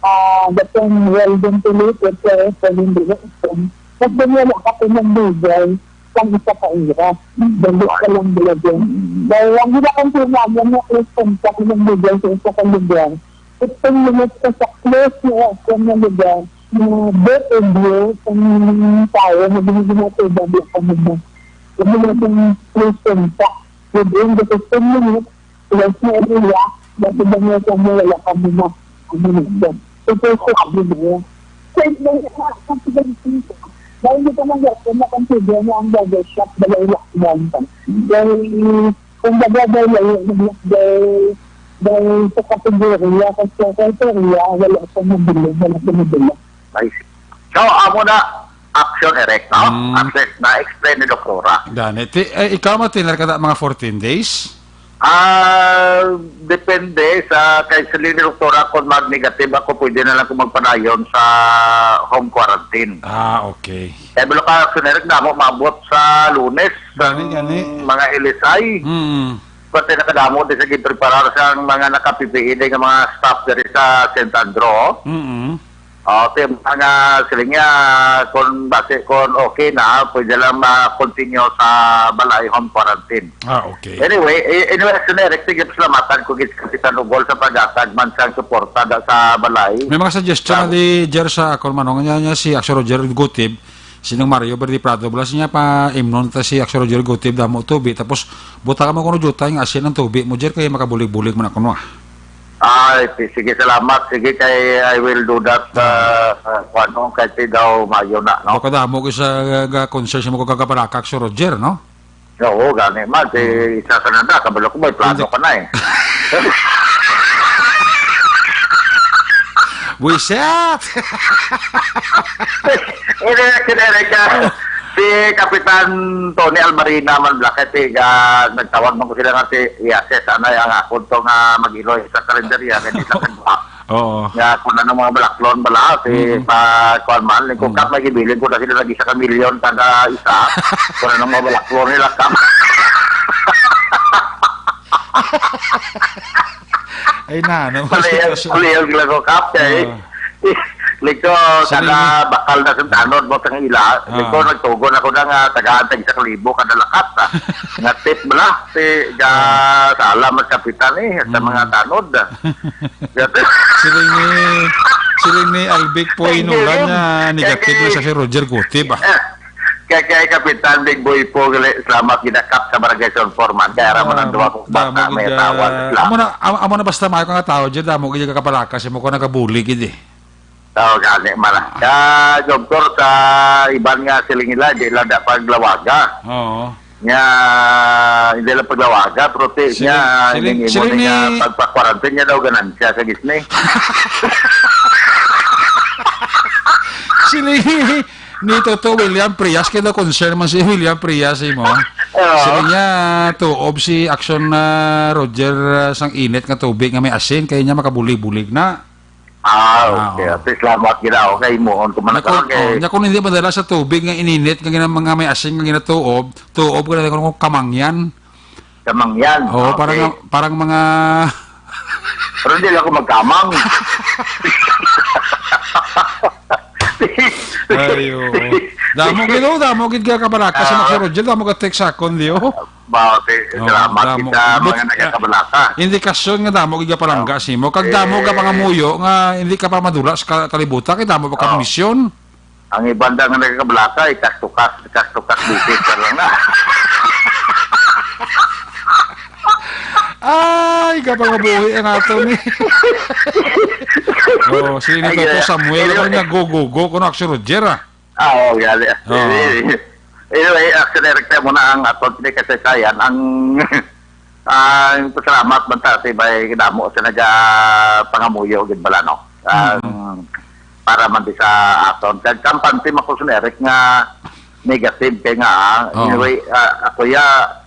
ah, the same well ventilated, kaya pwedeng direction. Pag wala ka pinagbigay, sa isa ka oras, dali ka lang bilagyan. Dahil ang ginakonfirm namin na close contact ng bigay sa isa ka lugar, fifteen minutes ka sa close na sa na lugar, na both of you, ang tayo na binigyan natin, dali ka muna. Sabi natin, close contact within the fifteen minutes, close na area, dati ba nga sa mo, wala ka muna. Ano na siya? Ito sa sabi niya. Sa inyo, ang confidence dito. Dahil dito man, kung na-consider mo ang barbershop, dahil lockdown pa. Dahil, kung baga, dahil, dahil, dahil sa kategorya, kasi sa kategorya, wala sa mabili, wala sa mabili. I see. So, amo na, action erect, no? Mm. Access na, explain ni Doktora. Gani. Ti-, eh, ikaw, Martin, ka na mga fourteen days? Ah, depende sa, kay sa ni Doktora, kung mag-negative ako, pwede na lang kung magpadayon sa home quarantine. Ah, okay. Kaya bilo ka, action erect, damo maabot sa Lunes, Gani, ang gani. mga L S I. Mm. Pati nakadamo din sa gipreparar sa mga naka-P P E din nga mga staff diri sa Saint Andrew. Mm. Oh, okay, mga siling niya, kung base, kung okay na, pwede lang ma-continue sa balay home quarantine. Ah, okay. Anyway, eh, anyway, Action Eric, sige, pasalamatan ko gid si Kapitan Ugol sa paghatag man sang suporta da sa balay. May mga suggestion Sa na di, Jer, sa akon man, no? Nga niya si Action Roger Gutib, sinong Mario Verde Prado, bala siya pa imnon ta si Action Roger Gutib, damo tubi, tapos butang mo kuno jutay nga asin ang tubi mo, Jer, kay makabulig-bulig man ako, no, ah. Ay, si-, sige, salamat. Sige, kay I will do that, Ah. uh, uh, kung ano, kay si daw Mayo na, no? Baka damo ko sa, uh, concern sa mga kagapalakak si Roger, no? Oo, gani man. Si Hmm. isa ka na na, kabalo ko, may plano Hindi. ka na eh. Buisit! Hindi, hindi, hindi. Si Kapitan Tony Almarina man, Black, kasi, ah, nagtawag man ko sila nga si Yases, ano, ang ako to nga mag-iloy sa kalendarya, kaya di sa kanwa. Oo. Nga, kung ano mga balaklon, bala, si Mm. pa, kuwan man, yung Mm. kukap, may gibilin ko na sila nag-isa ka milyon kada isa. Kung ano mga balaklon nila, kap. Ay, na, ano? Palihog, palihog lang ko, kap, eh. Oo. Liko, Sa kada ninyo. bakal na sa tanod mo sa ila. Ah. Liko, nagtugon ako na nga, tagaan tag isa ka libo kada lakat, ah. Nga tip bala, si, ga, Ah. sa alam ang kapitan, eh, sa Hmm. mga tanod, ah. Siling ni, siling ni Albic po Thank you, Inulan Lim. nga negative Kay, na sa si Roger Gutib, ah. eh, kay, kay Kapitan Big Boy po, gali, salamat ginakap sa Barangay Zone Foreman. Kaya raman ang Damo, duha kong damo bata, may gid, ah, asawa, sila. amo na, am-, amo na basta maayo ka nga tao, dyan, damo gid ka kapalakas, imo ko nagabuli gid, eh. Tao gani, man. Ah. Kaya, Doktor, sa iban nga siling nila, di lang da paglawaga. Oo. Nya, hindi lang paglawaga, pero ti, Sili-, nya, siling, ning imo siling ni nga ni pagpa-quarantine niya daw ganansya sa gisni. Siling ni, ni Toto William Frias, kay daw concern man si William Frias, imo. Oo. Siling niya, tuob si Action, ah, Roger, ah, sang init nga tubig nga may asin, kay niya makabulig-bulig na. Ah, Ah, okay. oo. At least salamat gid ako kay muon ko man Nya kung, nagkaroon kay oh, nya kung hindi madala sa tubig nga ininit nga gina-, nga may asin nga ginatuob, tuob ka na kung kamangyan. Kamangyan. Oo, Ah, parang okay. nga, parang mga Pero hindi lang ako magkamang. Ay, oo. Damo gid, oh, damo gid ka kabalaka sa Ah. Maxi Roger, damo ka text akon, di, oh. Ba, okay. Oo, Salamat damo. kita, But, mga ah, nagakabalaka. indikasyon nga damo gid ka palangga Ah, simo. Kag damo ka eh. pangamuyo nga hindi ka pa madula sa ka-, kalibutan, kay damo pa ka Ah. misyon. Ang iban da nga nagakabalaka, eh, kas to kas, kas to kas basis ka lang na. Ay, kapangabuhi ang ato ni. Oh, si Ay, Toto eh, Samuel, ano anyway. niya, go, go, go, kuno Action Roger, ah. Ah, oo, gali. Oo. Anyway, Action Eric, mo na ang aton ni kasaysayan. Ang, ang pasalamat man ta, ti, may damo sa nagapangamuyo, gid bala, no? Ang, Mm. para man di sa aton. Kag kampante man ko, Action Eric, nga negative kay nga, ah. Oo. Anyway, ah, ako ya,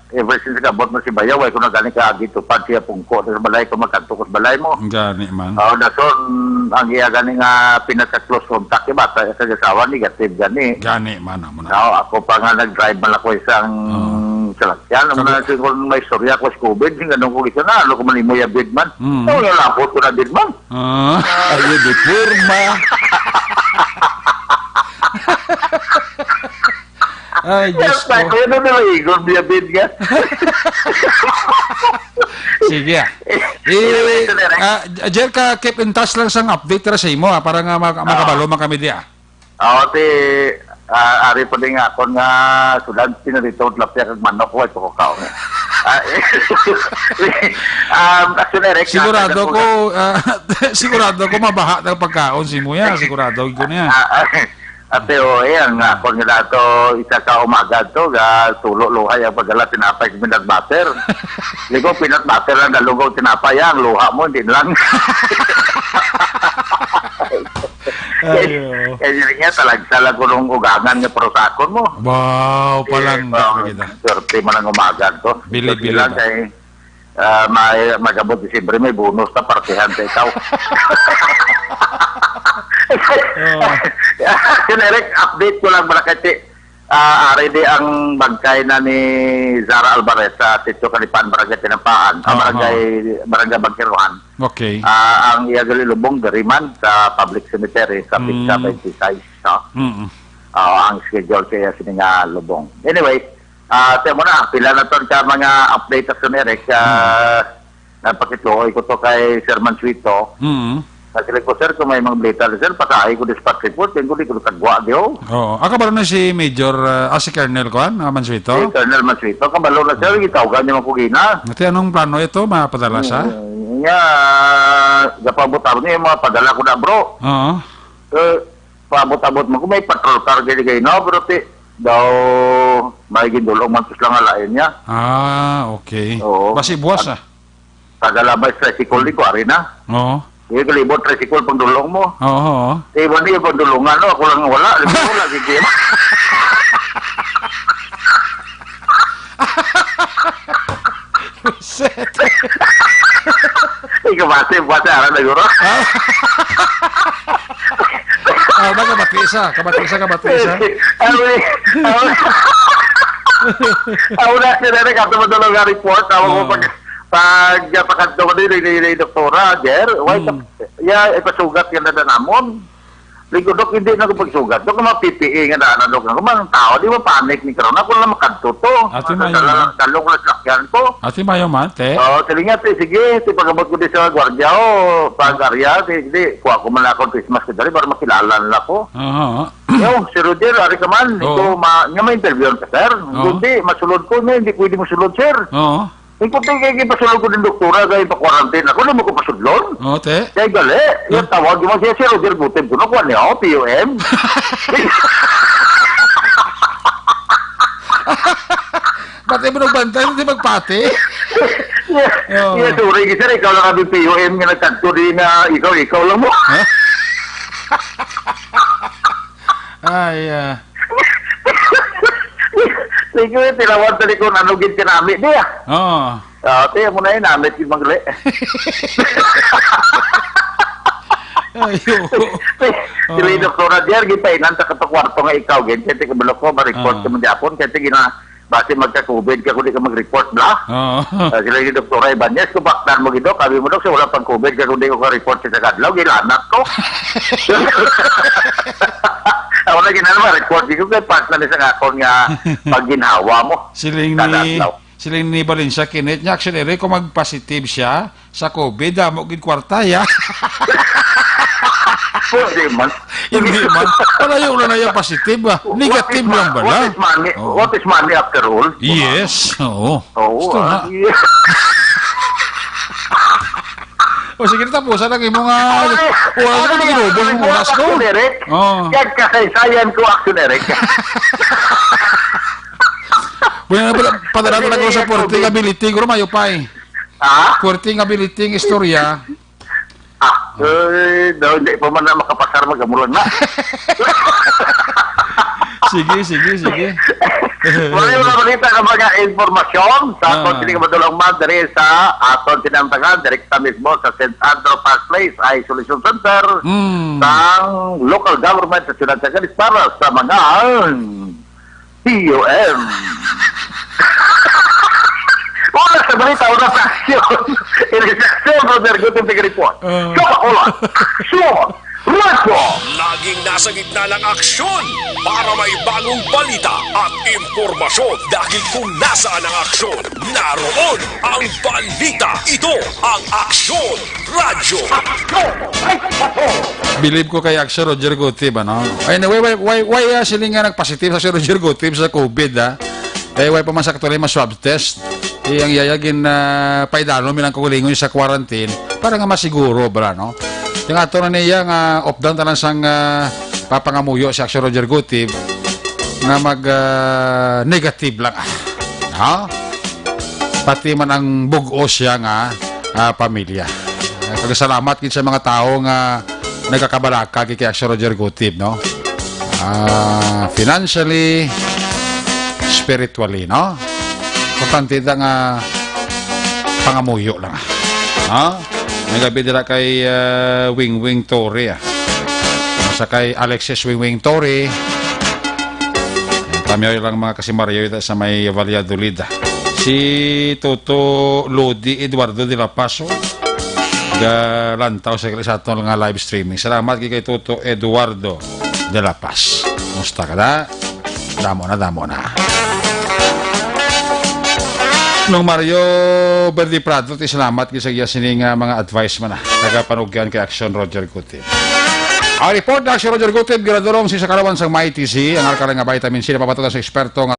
ever since kabot mo si Bayaw, ay ko na gani ka agi tupad siya pungko sa balay ko, magkadto ko sa balay mo. Gani man. Oh, dason, ang iya gani nga pinaka-close contact, diba? Sa, sa asawa, negative gani. Gani man, amo na. Now, ako pa nga nag-drive man ako isang Oo. salakyan. Amo Sabi na, siguro may istorya ko sa covid, sing ganun ko isa na, ano ko man imo ya bid man. Mm. So, nalapot ko na bid man. Ah. Ayo, di forma. Ay, Diyos Yes, ko. Michael, ano na lang, Igor, biyabid nga. Sige, ah. Eh, Anyway, ito na rin. ah, Jer, ka, keep in touch lang sang update ra sa imo, ah, para nga mag-, Oo. makabalo man kami di, ah. Oo, ti, ah, ari pa din nga akon nga sudan, pinarito, tilapia, kag manok, wa, ito ko kaon. Ah, um, actually, Rick, Sigurado nasa ko, ah, sigurado ko mabaha na pagkaon si Muya, sigurado ko niya. Ah, ah, Ate, o, eh, ang akon nga dato, isa ka umaga to, ga, tulo luhay ang pagdala tinapay sa peanut butter. Di ko, peanut butter lang, dalugong tinapay, ang luha mo, hindi lang. Ay, oo. Kaya yun nga, talagsa lang ko nung ugangan nga parusakon mo. Wow, Eh, palang wow, dami kita. Swerte man ang umaga to. Bili-bili Swerte lang ba? kay Ah, may, mag-abot Disyembre, may bonus na partihan sa ikaw. Oh. Yun, Eric, update ko lang, Malakati. Ah, ari di ang bangkay na ni Zara Alvarez sa Sitio Kalipan, Barangay Tinampaan, ah, Aha. Barangay, Barangay Bangkiruhan. Okay. Ah, ang iya gali lubong, diri man sa public cemetery, sa Pizza Mm. twenty-six, no? Mm. Ah, ang schedule sa iya sini nga lubong. Anyway, Ah, tiyan mo na, pila na ton ka mga update, Action Eric. Ah, Hmm. napakituoy ko to kay Sir Mansueto. Hmm. Nagsiling ko, "Sir, kung may mga balita, sir, pasahi ko dispatch report. Yan ko, di ko kagwa, di, oh." Oo. Ah, kabalo na si Major, ah, ah, si Colonel kuan, ah, Mansueto? Si Colonel Mansueto, kabalo na, sir. Hmm. Gitawgan niyo man ko gina. Ate, anong plano ito? Mapadala sa? Hmm, nga, gapabot ako niya, mga padala ko na, bro. Oo. Eh, paabot-abot man ko, may patrol car gid kay, no, pero ti, daw may gindulong man to sila nga lain niya. Ah, okay. Oo. Basi buwas, At ah. taga Labay tricycle ni ko, ari na. Oo. Di ko libot tricycle pang dulong mo. Oo, oo. Di ba niya pang dulungan, no? Ako lang wala. Di ba wala, gid yun? Set. Ay, kabati, kabati, ara na, guro. Ah. Ah, ba, kabati sa, kabati sa, kabati sa. Awi, awi. Ako na, sila na, kato mo tulog nga report. Ako mo Oo. pag, pag, pagkadto mo din, ni, ni Doktora, Jer, why Mm. ka, ya, ipasugat ka na na namon? Ligo, Dok, hindi na ko pagsugat. Dok, mga P P E nga daan, Dok, nga mga tao, di ba panic ni karon? Ako lang makadto to. Ate, Ano, mayo dala, man. Dalo ko na sakyan ko. Ate, mayo man, te. Oo, sige nga, te, sige, te, pag-abot ko di sa gwardiya, o, pag-arya, te, di, kuha ko man ako ang face mask ko dali para makilala nila ko. Aha. Yo, si Roger, ari ka man. Oo. Ito, ma-, nga may interview ka, sir. Oo. Hindi, masulod ko niya, hindi pwede masulod, sir. Oo. Ikaw, te, kay ipasulod ko din doktora, kay pa-quarantine ako, di mo ko pasudlon. Oo, te. Kay gali, Huh? yung tawag mo siya, si Roger Gutib, kuno, kuha niya, oh, P U M. Ba, Ate mo nagbantay, hindi magpati. Yeah, Oo. yeah, sorry, sir, ikaw lang ang P O M nga nagkadto din na ikaw, ikaw lang mo. Ha? Ay, ah. Sige, tinawan tali kung ano gid kinami niya. Oo. Ah, tiyan mo na yun, namit yung magli. Ay, oo. Sila yung Oo. doktora, diyan, gipainan sa katong kwarto nga ikaw, gid. Kaya tika bulok ko, ma-report Ah. ka mo di apon, kaya tika na, basi magka-covid ka kung di ka mag-report, bla? Oo. Ah, sila yung doktora, Ibanez, kung baktan mo, gid, Dok, sabi mo, Dok, sa wala pang covid ka kung di ko ka-report sa kadlaw, gilanat ko. Ako na ginano, ma-report, di ko kay part na ni sa akon nga pagginhawa mo. Siling Kada ni, adlaw. siling ni Valencia Kenneth, nya, actually, Rico, mag-positive siya sa covid, damo gid kwarta, ya. Pwede man. Hindi man. Wala yung, wala na yung positive, ah. Negative What is lang ma-, bala. what is money, Oh. what is money after all? Yes, oo. Oo, Gusto ah. na. Yeah. O sige, tapusan lang imo nga Ano, oras ano na, yung ginubos yung oras ko. Action Eric? Oh. Kag kasaysayan ko, Action Eric. Bueno, pala, padala talaga ko sa Sige, forty nga ability, guro, mayo pa eh. Ha? Forty nga ability, istorya. Ah, eh, daw, hindi pa man na makapasar, magamulan na. Sige, sige, sige. Wala yung mga balita ng mga impormasyon sa Ah. aton kining madulong man diri sa aton tinamtangan, direkta mismo sa Saint Andrew Park Place Isolation Center Mm. sang local government sa siyudad sa Calis para sa mga P O M. Una sa balita, una sa aksyon. Ini sa aksyon, Brother Guting, taga-report. Ah. Sa Bacolod, aksyon! Radyo! Laging nasa gitna ng aksyon para may bagong balita at impormasyon, dahil kung nasaan ang aksyon, naroon ang balita. Ito ang Aksyon Radyo. Believe ko kay Action Roger Gutib, ano? Anyway, why, why, why, ah, sila nga nagpositive sa si Roger Gutib sa covid, ah? Eh, why pa man sa actually ma-swab test? Eh, ang yaya gin, ah, paidalon mi lang kukulingon sa quarantine para nga masiguro, bra, no? Yung ato na niya nga off down tanan sang, ah, papangamuyo si Action Roger Gutib nga mag, ah, negative lang, ah. Ha? Pati man ang bug-os siya nga, ah, pamilya. Kag salamat gid sa mga tawo nga nagakabalaka gid kay Action Roger Gutib, no? Ah, financially, spiritually, no? Importante ta nga pangamuyo lang. Ha? May gabi dira kay, ah, Wing Wing Torre, ah. Sa kay Alexis Wing Wing Torre. Kami lang mga kasimaryo sa may Valladolid, ah. Si Toto Lodi Eduardo de la Paz, oh. Galantaw sa, sa aton nga live streaming. Salamat kay, kay Toto Eduardo de la Paz. Kumusta ka na? Damo na, damo na. Nung Mario Verde Prado, ti salamat kay sa iya sini nga mga advice man, ah. Nagapanugyan kay Action Roger Gutib. Ang report na Action Roger Gutib, ginadurong si sa kalawan sang Mighty C, ang alkaline nga vitamin C, napapatutan sa eksperto nga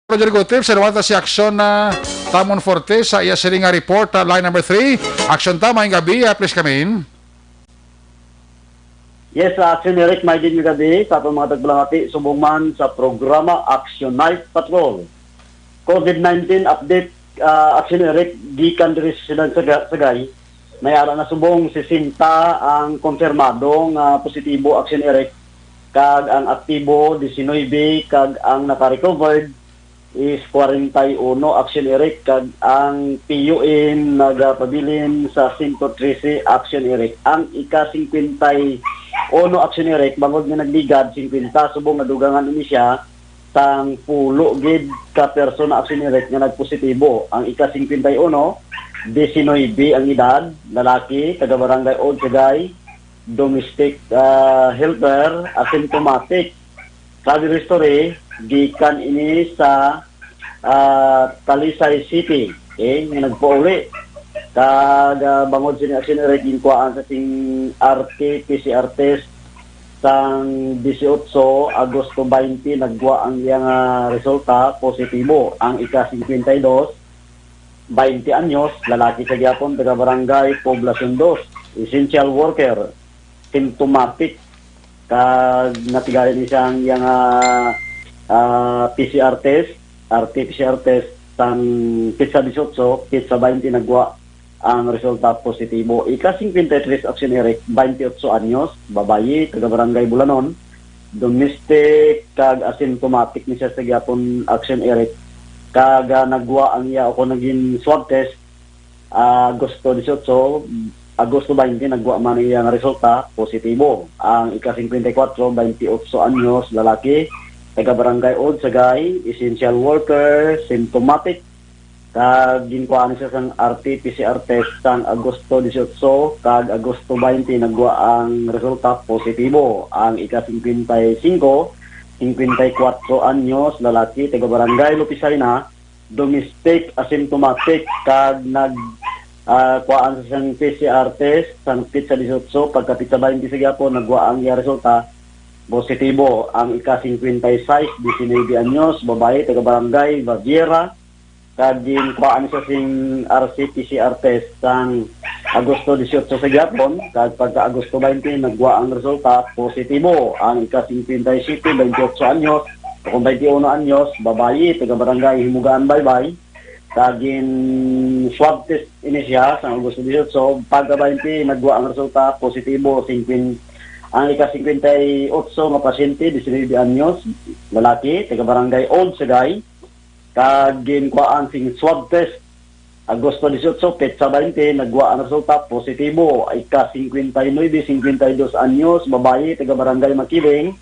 Roger Gutib, sa Ruwanta si Action na Tamon Forte sa iya sini nga report, ah, line number three. Action Tamay, gabi, ah, please come in. Yes, sa Action Eric, may din nga gabi sa atong mga tagbalangati, subong man sa programa Action Night Patrol. covid nineteen update, ah, Action Eric, gikan diri sa siyudad sa Ga-, Sagay, may ara na subong sesenta ang konfirmado nga positibo, Action Eric, kag ang aktibo, diecinuebe, kag ang naka-recovered is kwarenta y uno, Action Eric, kag ang P U N nagapabilin sa sento trese, Action Eric. Ang ika-singkwenta y uno, Action Eric, bangod nga nagligad, singkwenta, subong nadugangan ini siya, sang pulo gid ka persona, Action Eric, nga nagpositibo. Ang ika-singkwenta y uno, diecinuebe ang edad, lalaki, taga Barangay Old Sagay, domestic, ah, helper, asymptomatic. Travel history, gikan ini sa, ah, Talisay City, eh, nga nagpauli. Kag, ah, bangod sini, Action Eric, ginkuhaan sa sing R T P C R test sang dieciocho Agosto twenty, nagwa ang iyang, ah, resulta positibo. Ang ika-singkwenta y dos, twenty anyos, lalaki sa gyapon, taga Barangay Poblacion Dos, essential worker, symptomatic, kag natigayon ni siya ang iyang, ah, ah, P C R test, R T P C R test, sang petsa dieciocho, petsa twenty, nagwa ang resulta positibo. Ika-singkwenta y tres, Action Eric, twenty-ocho anyos, babayi, taga Barangay Bulanon, domestic kag asymptomatic ni siya sa gyapon, Action Eric. Kag, ah, nagwa ang iya o kung naging swab test, ah, Agosto dieciocho, Agosto twenty, nagwa man ang iyang resulta, positibo. Ang ika-singkwenta y kuwatro, twenty-ocho anyos, lalaki, taga Barangay Old Sagay, essential worker, symptomatic, kag ginkuhaan siya sang R T P C R test sang Agosto dieciocho kag Agosto twenty, nagwa ang resulta positibo. Ang ika-singkwenta y singko, singkwenta y kuwatro anyos, lalaki, taga Barangay Lupisay na, domestic, asymptomatic, kag nag, ah, kuhaan sa sang P C R test sang petsa dieciocho, pagka petsa twenty sa gyapon, nagwa ang iya resulta positibo. Ang ika-singkwenta y sais, diecinuebe anyos, babayi, taga Barangay Baviera, kag ginkuhaan sa sing R C P C R test sang Agosto dieciocho sa gyapon, kag pagka Agosto twenty, nagwa ang resulta positibo. Ang ika-singkwenta y siyete, twenty-ocho anyos, o kung twenty-uno anyos, babayi, taga Barangay Himugaan Baybay, kag gin swab test ini siya sang Agosto dieciocho, pagka twenty, nagwa ang resulta positibo. Singkwin-, ang ika-singkwenta y otso nga pasyente, diecinuebe anyos, lalaki, taga Barangay Old Sagay, kag ginkuhaan sing swab test Agosto dieciocho, petsa twenty, nagwa ang resulta positibo. Ika-singkwenta y nuebe, singkwenta y dos anyos, babayi, taga Barangay Makiling,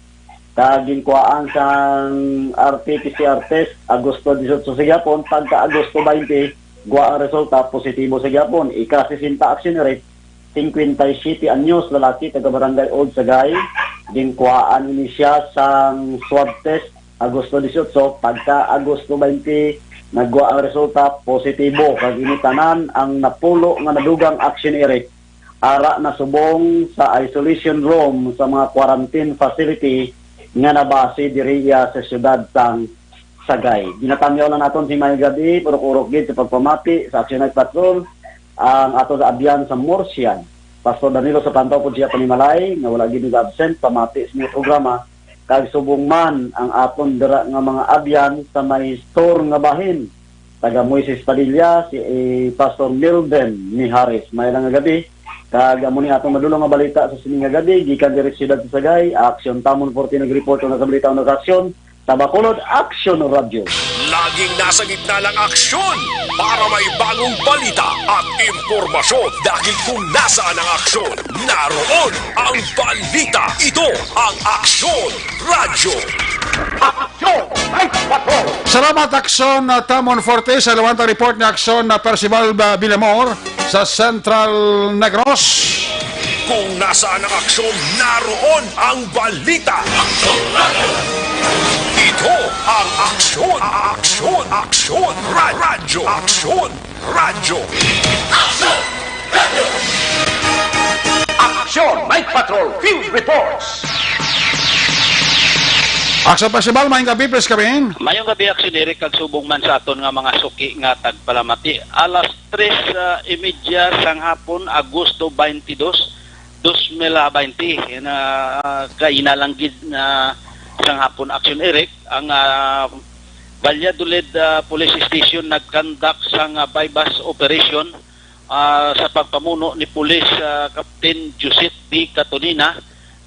kag ginkuhaan sang R T P C R test Agosto dieciocho sa gyapon, pagka Agosto twenty, gwa ang resulta positibo sa gyapon. Ika-sesenta, Action Eric, singkwenta y siyete anyos, lalaki, taga Barangay Old Sagay. Ginkuhaan ini siya sang swab test Agosto dieciocho, pagka Agosto twenty, nagwa ang resulta positibo. Kag ini tanan ang napulo nga nadugang, Action Eric, ara na subong sa isolation room sa mga quarantine facility nga nabase diri iya sa siyudad sang Sagay. Ginatamyaw lang naton si may gabi, purok-urok gid sa pagpamati sa Action Night Patrol, ang ato sa abyan sa Murcia. Pastor Danilo sa pantaw po siya panimalay, nga wala gid nag-absent, pamati sa inyong programa. Kag subong man ang aton dira nga mga abyan sa may store nga bahin. Taga Moises Padilla, si, eh, Pastor Milden Mihares. May lang nga gabi. Kag amo ni atong madulong nga balita sa sini nga gabi, gikan diri sa siyudad sa Sagay, Action Tamon Forte nag-report na sa balita na sa Action, sa Bacolod Action Radio. Laging nasa gitna ng aksyon para may bagong balita at impormasyon. Dahil kung nasaan ang aksyon, naroon ang balita. Ito ang Aksyon Radyo. Aksyon! Ay, patrol! Salamat, Aksyon, uh, Tamon Forte, sa liwantang report ni Aksyon na Percival, uh, Villamor sa Central Negros. Kung nasaan ang aksyon, naroon ang balita. Ito ang Aksyon, Aksyon, Aksyon, Ra-, Radyo, Aksyon, Radyo. Aksyon! Night Patrol Field Reports! Aksyon Percival, maayong gabi, please come in. Mayong gabi, Aksyon Eric, kag subong man sa aton nga mga suki nga tagpalamati. Alas tres, ah, y media sang hapon, Agosto twenty-two, dos mil twenty, na, ah, kaina lang gid na sang hapon, Action Eric, ang, ah, Valladolid, ah, Police Station nag-conduct sang, ah, buy-bust operation, ah, sa pagpamuno ni Police, ah, Captain Joseph B. Catonina,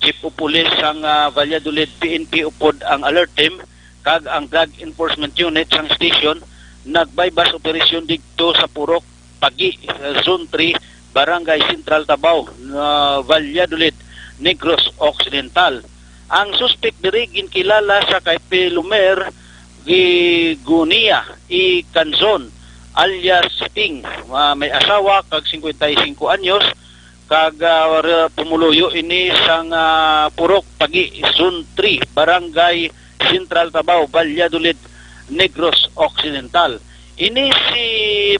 Chief of Police sang, ah, Valladolid P N P upod ang Alert Team, kag ang Drug Enforcement Unit sang station nag-buy-bust operation didto sa Purok Pagi, sa Zone three, Barangay Central Tabao, ah, Valladolid, Negros Occidental. Ang suspek diri ginkilala sa kay Pilomer Gigunia E. Canzon alias Ping, ah, may asawa kag singkwenta y singko anyos, kag, ah, re-, pumuluyo ini sang, ah, Purok Pagi, Zone three, Barangay Central Tabao, Valladolid, Negros Occidental. Ini si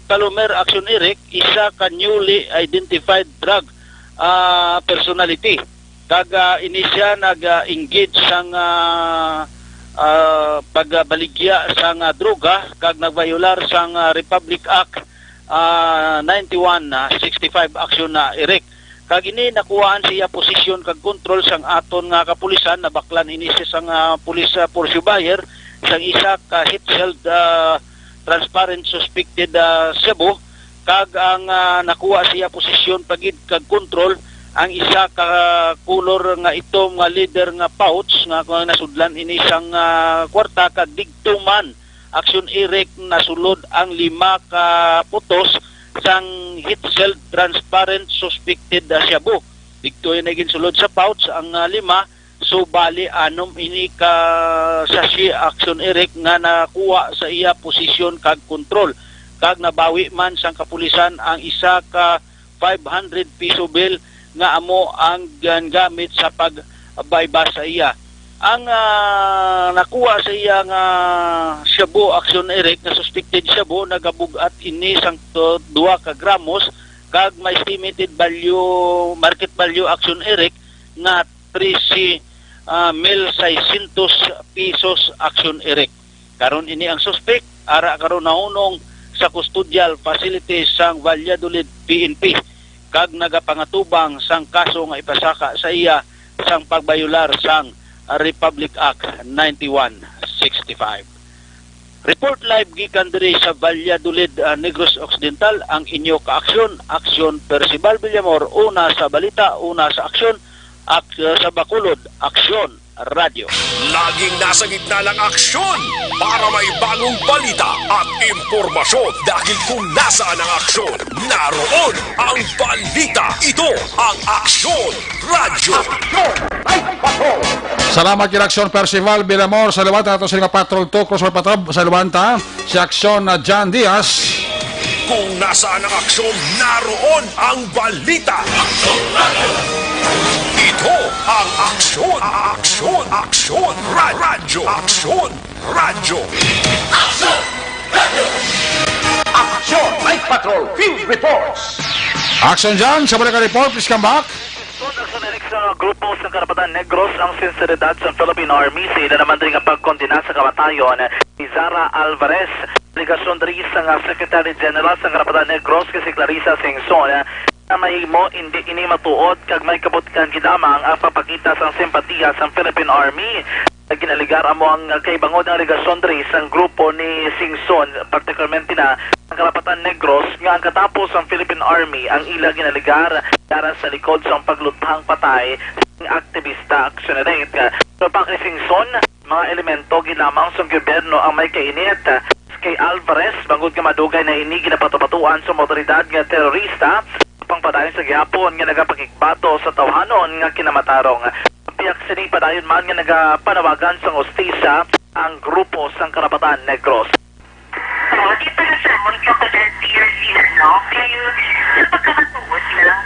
Palomer Action Eric, isa ka newly identified drug, ah, personality. Kag, ah, ini siya nag-engage sang, ah, ah, pagbaligya sang, ah, droga kag nagbayolar sang, ah, Republic Act, ah, ninety-one sixty-five Action na Eric. Kag ini nakuhaan siya posisyon kag kontrol sang aton nga kapulisan. Nabaklan ini siya sang, ah, police, ah, pursuer sang isa ka heat-sealed, ah, transparent suspected, ah, shabu, kag ang, ah, nakuha siya posisyon pa gid kag kontrol ang isa ka kulor nga itom nga leather nga pouch nga, nga nasudlan ini sang, ah, kwarta, kag digto man, Action Eric, nasulod ang lima ka putos sang heat-sealed transparent suspected, ah, shabu. Digto ini ginsulod sa pouch ang, ah, lima. So, bali, anom ini ka sachet, Action Eric, nga nakuha sa iya posisyon kag kontrol, kag nabawi man sang kapulisan ang isa ka five hundred piso bill nga amo ang gingamit sa pagbayba sa iya. Ang, ah, nakuha sa iya nga shabu, Action Eric, nga suspected shabu, nagabug-at ini sang to-, duha ka gramos, kag may estimated value, market value, Action Eric, nga trese, ah, mil seiscientos pesos, Action Eric. Karon ini ang suspek ara karon nahunong sa custodial facility sang Valladolid P N P, kag nagapangatubang sang kaso nga ipasaka sa iya sang pagbayolar sang Republic Act ninety-one sixty-five. Report live gikan diri sa Valladolid, ah, Negros Occidental, ang inyo ka-aksyon, Aksyon Percival Villamor, una sa balita, una sa aksyon, ak-, sa Bacolod, Aksyon Radyo. Laging nasa gitna ng aksyon para may bagong balita at impormasyon. Dahil kung nasaan ang aksyon, naroon ang balita. Ito ang Aksyon Radyo. Salamat kay Aksyon Percival Villamor sa Luwanta. Ato sila nga patrol to, crossover patrol sa Luwanta, si Aksyon na John Diaz. Kung nasaan ang aksyon, naroon ang balita. Ito ang Aksyon, Aksyon, Aksyon, Ra-, Radyo, Aksyon Radyo. Aksyon Night Patrol Field Reports. Aksyon John, sa balik ka report, please come back. Aksyon, Aksyon Eric, sa grupo sa Karapatan Negros ang sinseridad sa Philippine Army sa ila naman diri nga pagkondena sa kamatayon ni Zara Alvarez. Delegasyon diri sa nga Secretary General sa Karapatan Negros kay si Clarissa Singson, na mahimo hindi ini matuod kag may kabutihan gid lamang ang pagpakita sang simpatiya sang Philippine Army. Ginalegar amo ang kaibangon nga alegasyon diri sang grupo ni Singson, partikularmente na ang Karapatan Negros, nga ang katapos sang Philippine Army ang ila ginalegar dara sa likod sang pagluthang patay sang aktivista, Aksyon Eric. Pero pa kay Singson, mga elemento gid lamang sang gobyerno ang may kainit kay Alvarez, bangod nga madugay na ini ginapatupatuan sa mga awtoridad nga terorista, pangpadayon sa gihapon nga nagapakigbato sa tawhanon nga kinamatarong. Piyak sini, padayon man nga nagapanawagan sang hustisya ang grupo sang Karapatan Negros. Oo, di pa na sermon ka pa dahil P R C na, no? Kaya sa pagkamatuod lang,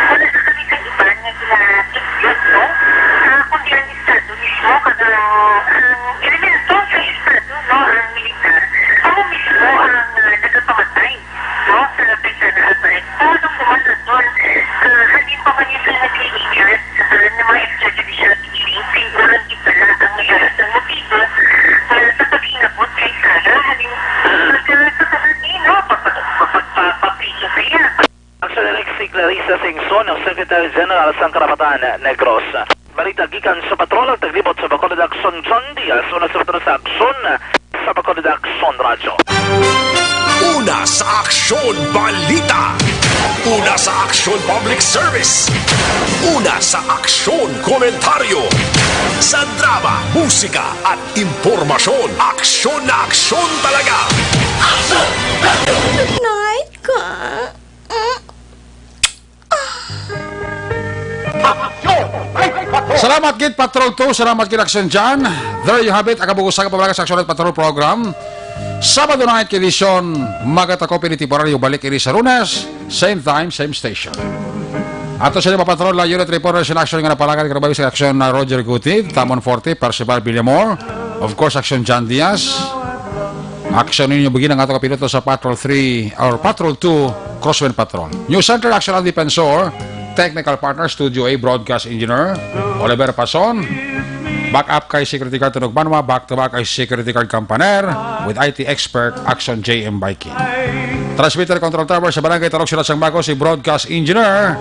wala na kami sa iban nga ginatugyan, no? Ah, kundi ang Estado mismo, kada ang elemento sa Estado, no? Ang militar, amo mismo ang, ah, nagapamatay, no? Sa kay General Barreto. Anong naman na doon? Ah, halin pa man yung sa nag-iingat, ah, ng mga extrajudicial killing, siguro hindi pala ang may aras ng motibo, ah, sa pag-inabot kay Sarah. Halin, ah, sa, sa, sa, no? Pag-, pag-, pag-, pagpapriso sa iya. Aksyon Eric, si Clarissa Singson, ang Secretary General sang Karapatan Negros. Balita gikan sa patrol, ang taglibot sa Bacolod Aksyon, John Diaz, una sa patrol sa Aksyon, sa Bacolod Aksyon Radyo. Una sa Aksyon Balita. Una sa Aksyon Public Service. Una sa Aksyon Komentaryo. Sa drama, musika, at impormasyon, aksyon na aksyon talaga. Night ka. Mm. Aksyon! Ay, patrol! Salamat. Salamat gid, Patrol two. Salamat gid, Action John. There you have it. Ang kabugusan nga pamalaga sa Action Patrol Program. Sabado night edition, magatakopi ni temporaryo, balik ini sa Lunes. Same time, same station. Ato sa mga patrol, la unit reporter sa Action nga napalagan, karabay sa Action na Roger Guti, Tamon Forte, Percival Villamor, of course, Action John Diaz, Action ninyo bugin ang ato kapiloto sa Patrol three or Patrol two, Crosswind Patrol. News Center, Action ang Defensor, Technical Partner, Studio A, Broadcast Engineer, Oliver Pason, backup kay Security Guard Tunog Banwa, back to back kay Security Guard Campaner, with I T expert, Action J M Biking. Transmitter Control Tower sa Barangay Tarok Sila Sangbago, si Broadcast Engineer,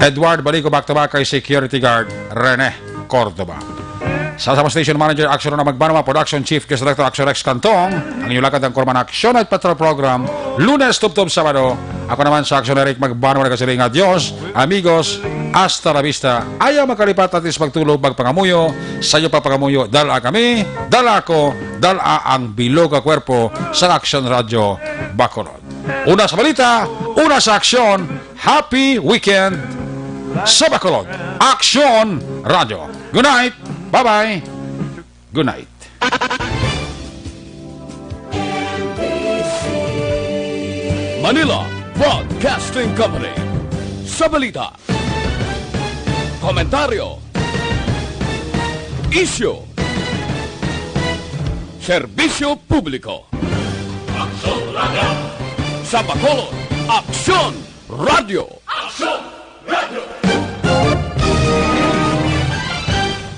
Edward Balico, back to back kay Security Guard Rene Cordoba. Sa, sa Station Manager, Action na Magbanwa, Production Chief, Guest Director, Action Rex Cantong, ang inyong lakad ang Kurman Action at Patrol Program, Lunes tubtob Sabado. Ako naman sa Action Eric Magbanwa, nagasiling nga Dios, amigos, hasta la vista. Ayaw magkalipat, at least magtulog, magpangamuyo, sa iyo pa pangamuyo, dala kami, dala ako, dala ang bilog nga kwerpo sa Action Radio Bacolod. Una sa balita, una sa aksyon, happy weekend sa Bacolod. Action Radio. Good night. Bye-bye. Good night. Manila Broadcasting Company. Sa balita, komentaryo, isyu, serbisyo publiko. Sa Bacolod, Aksyon Radio.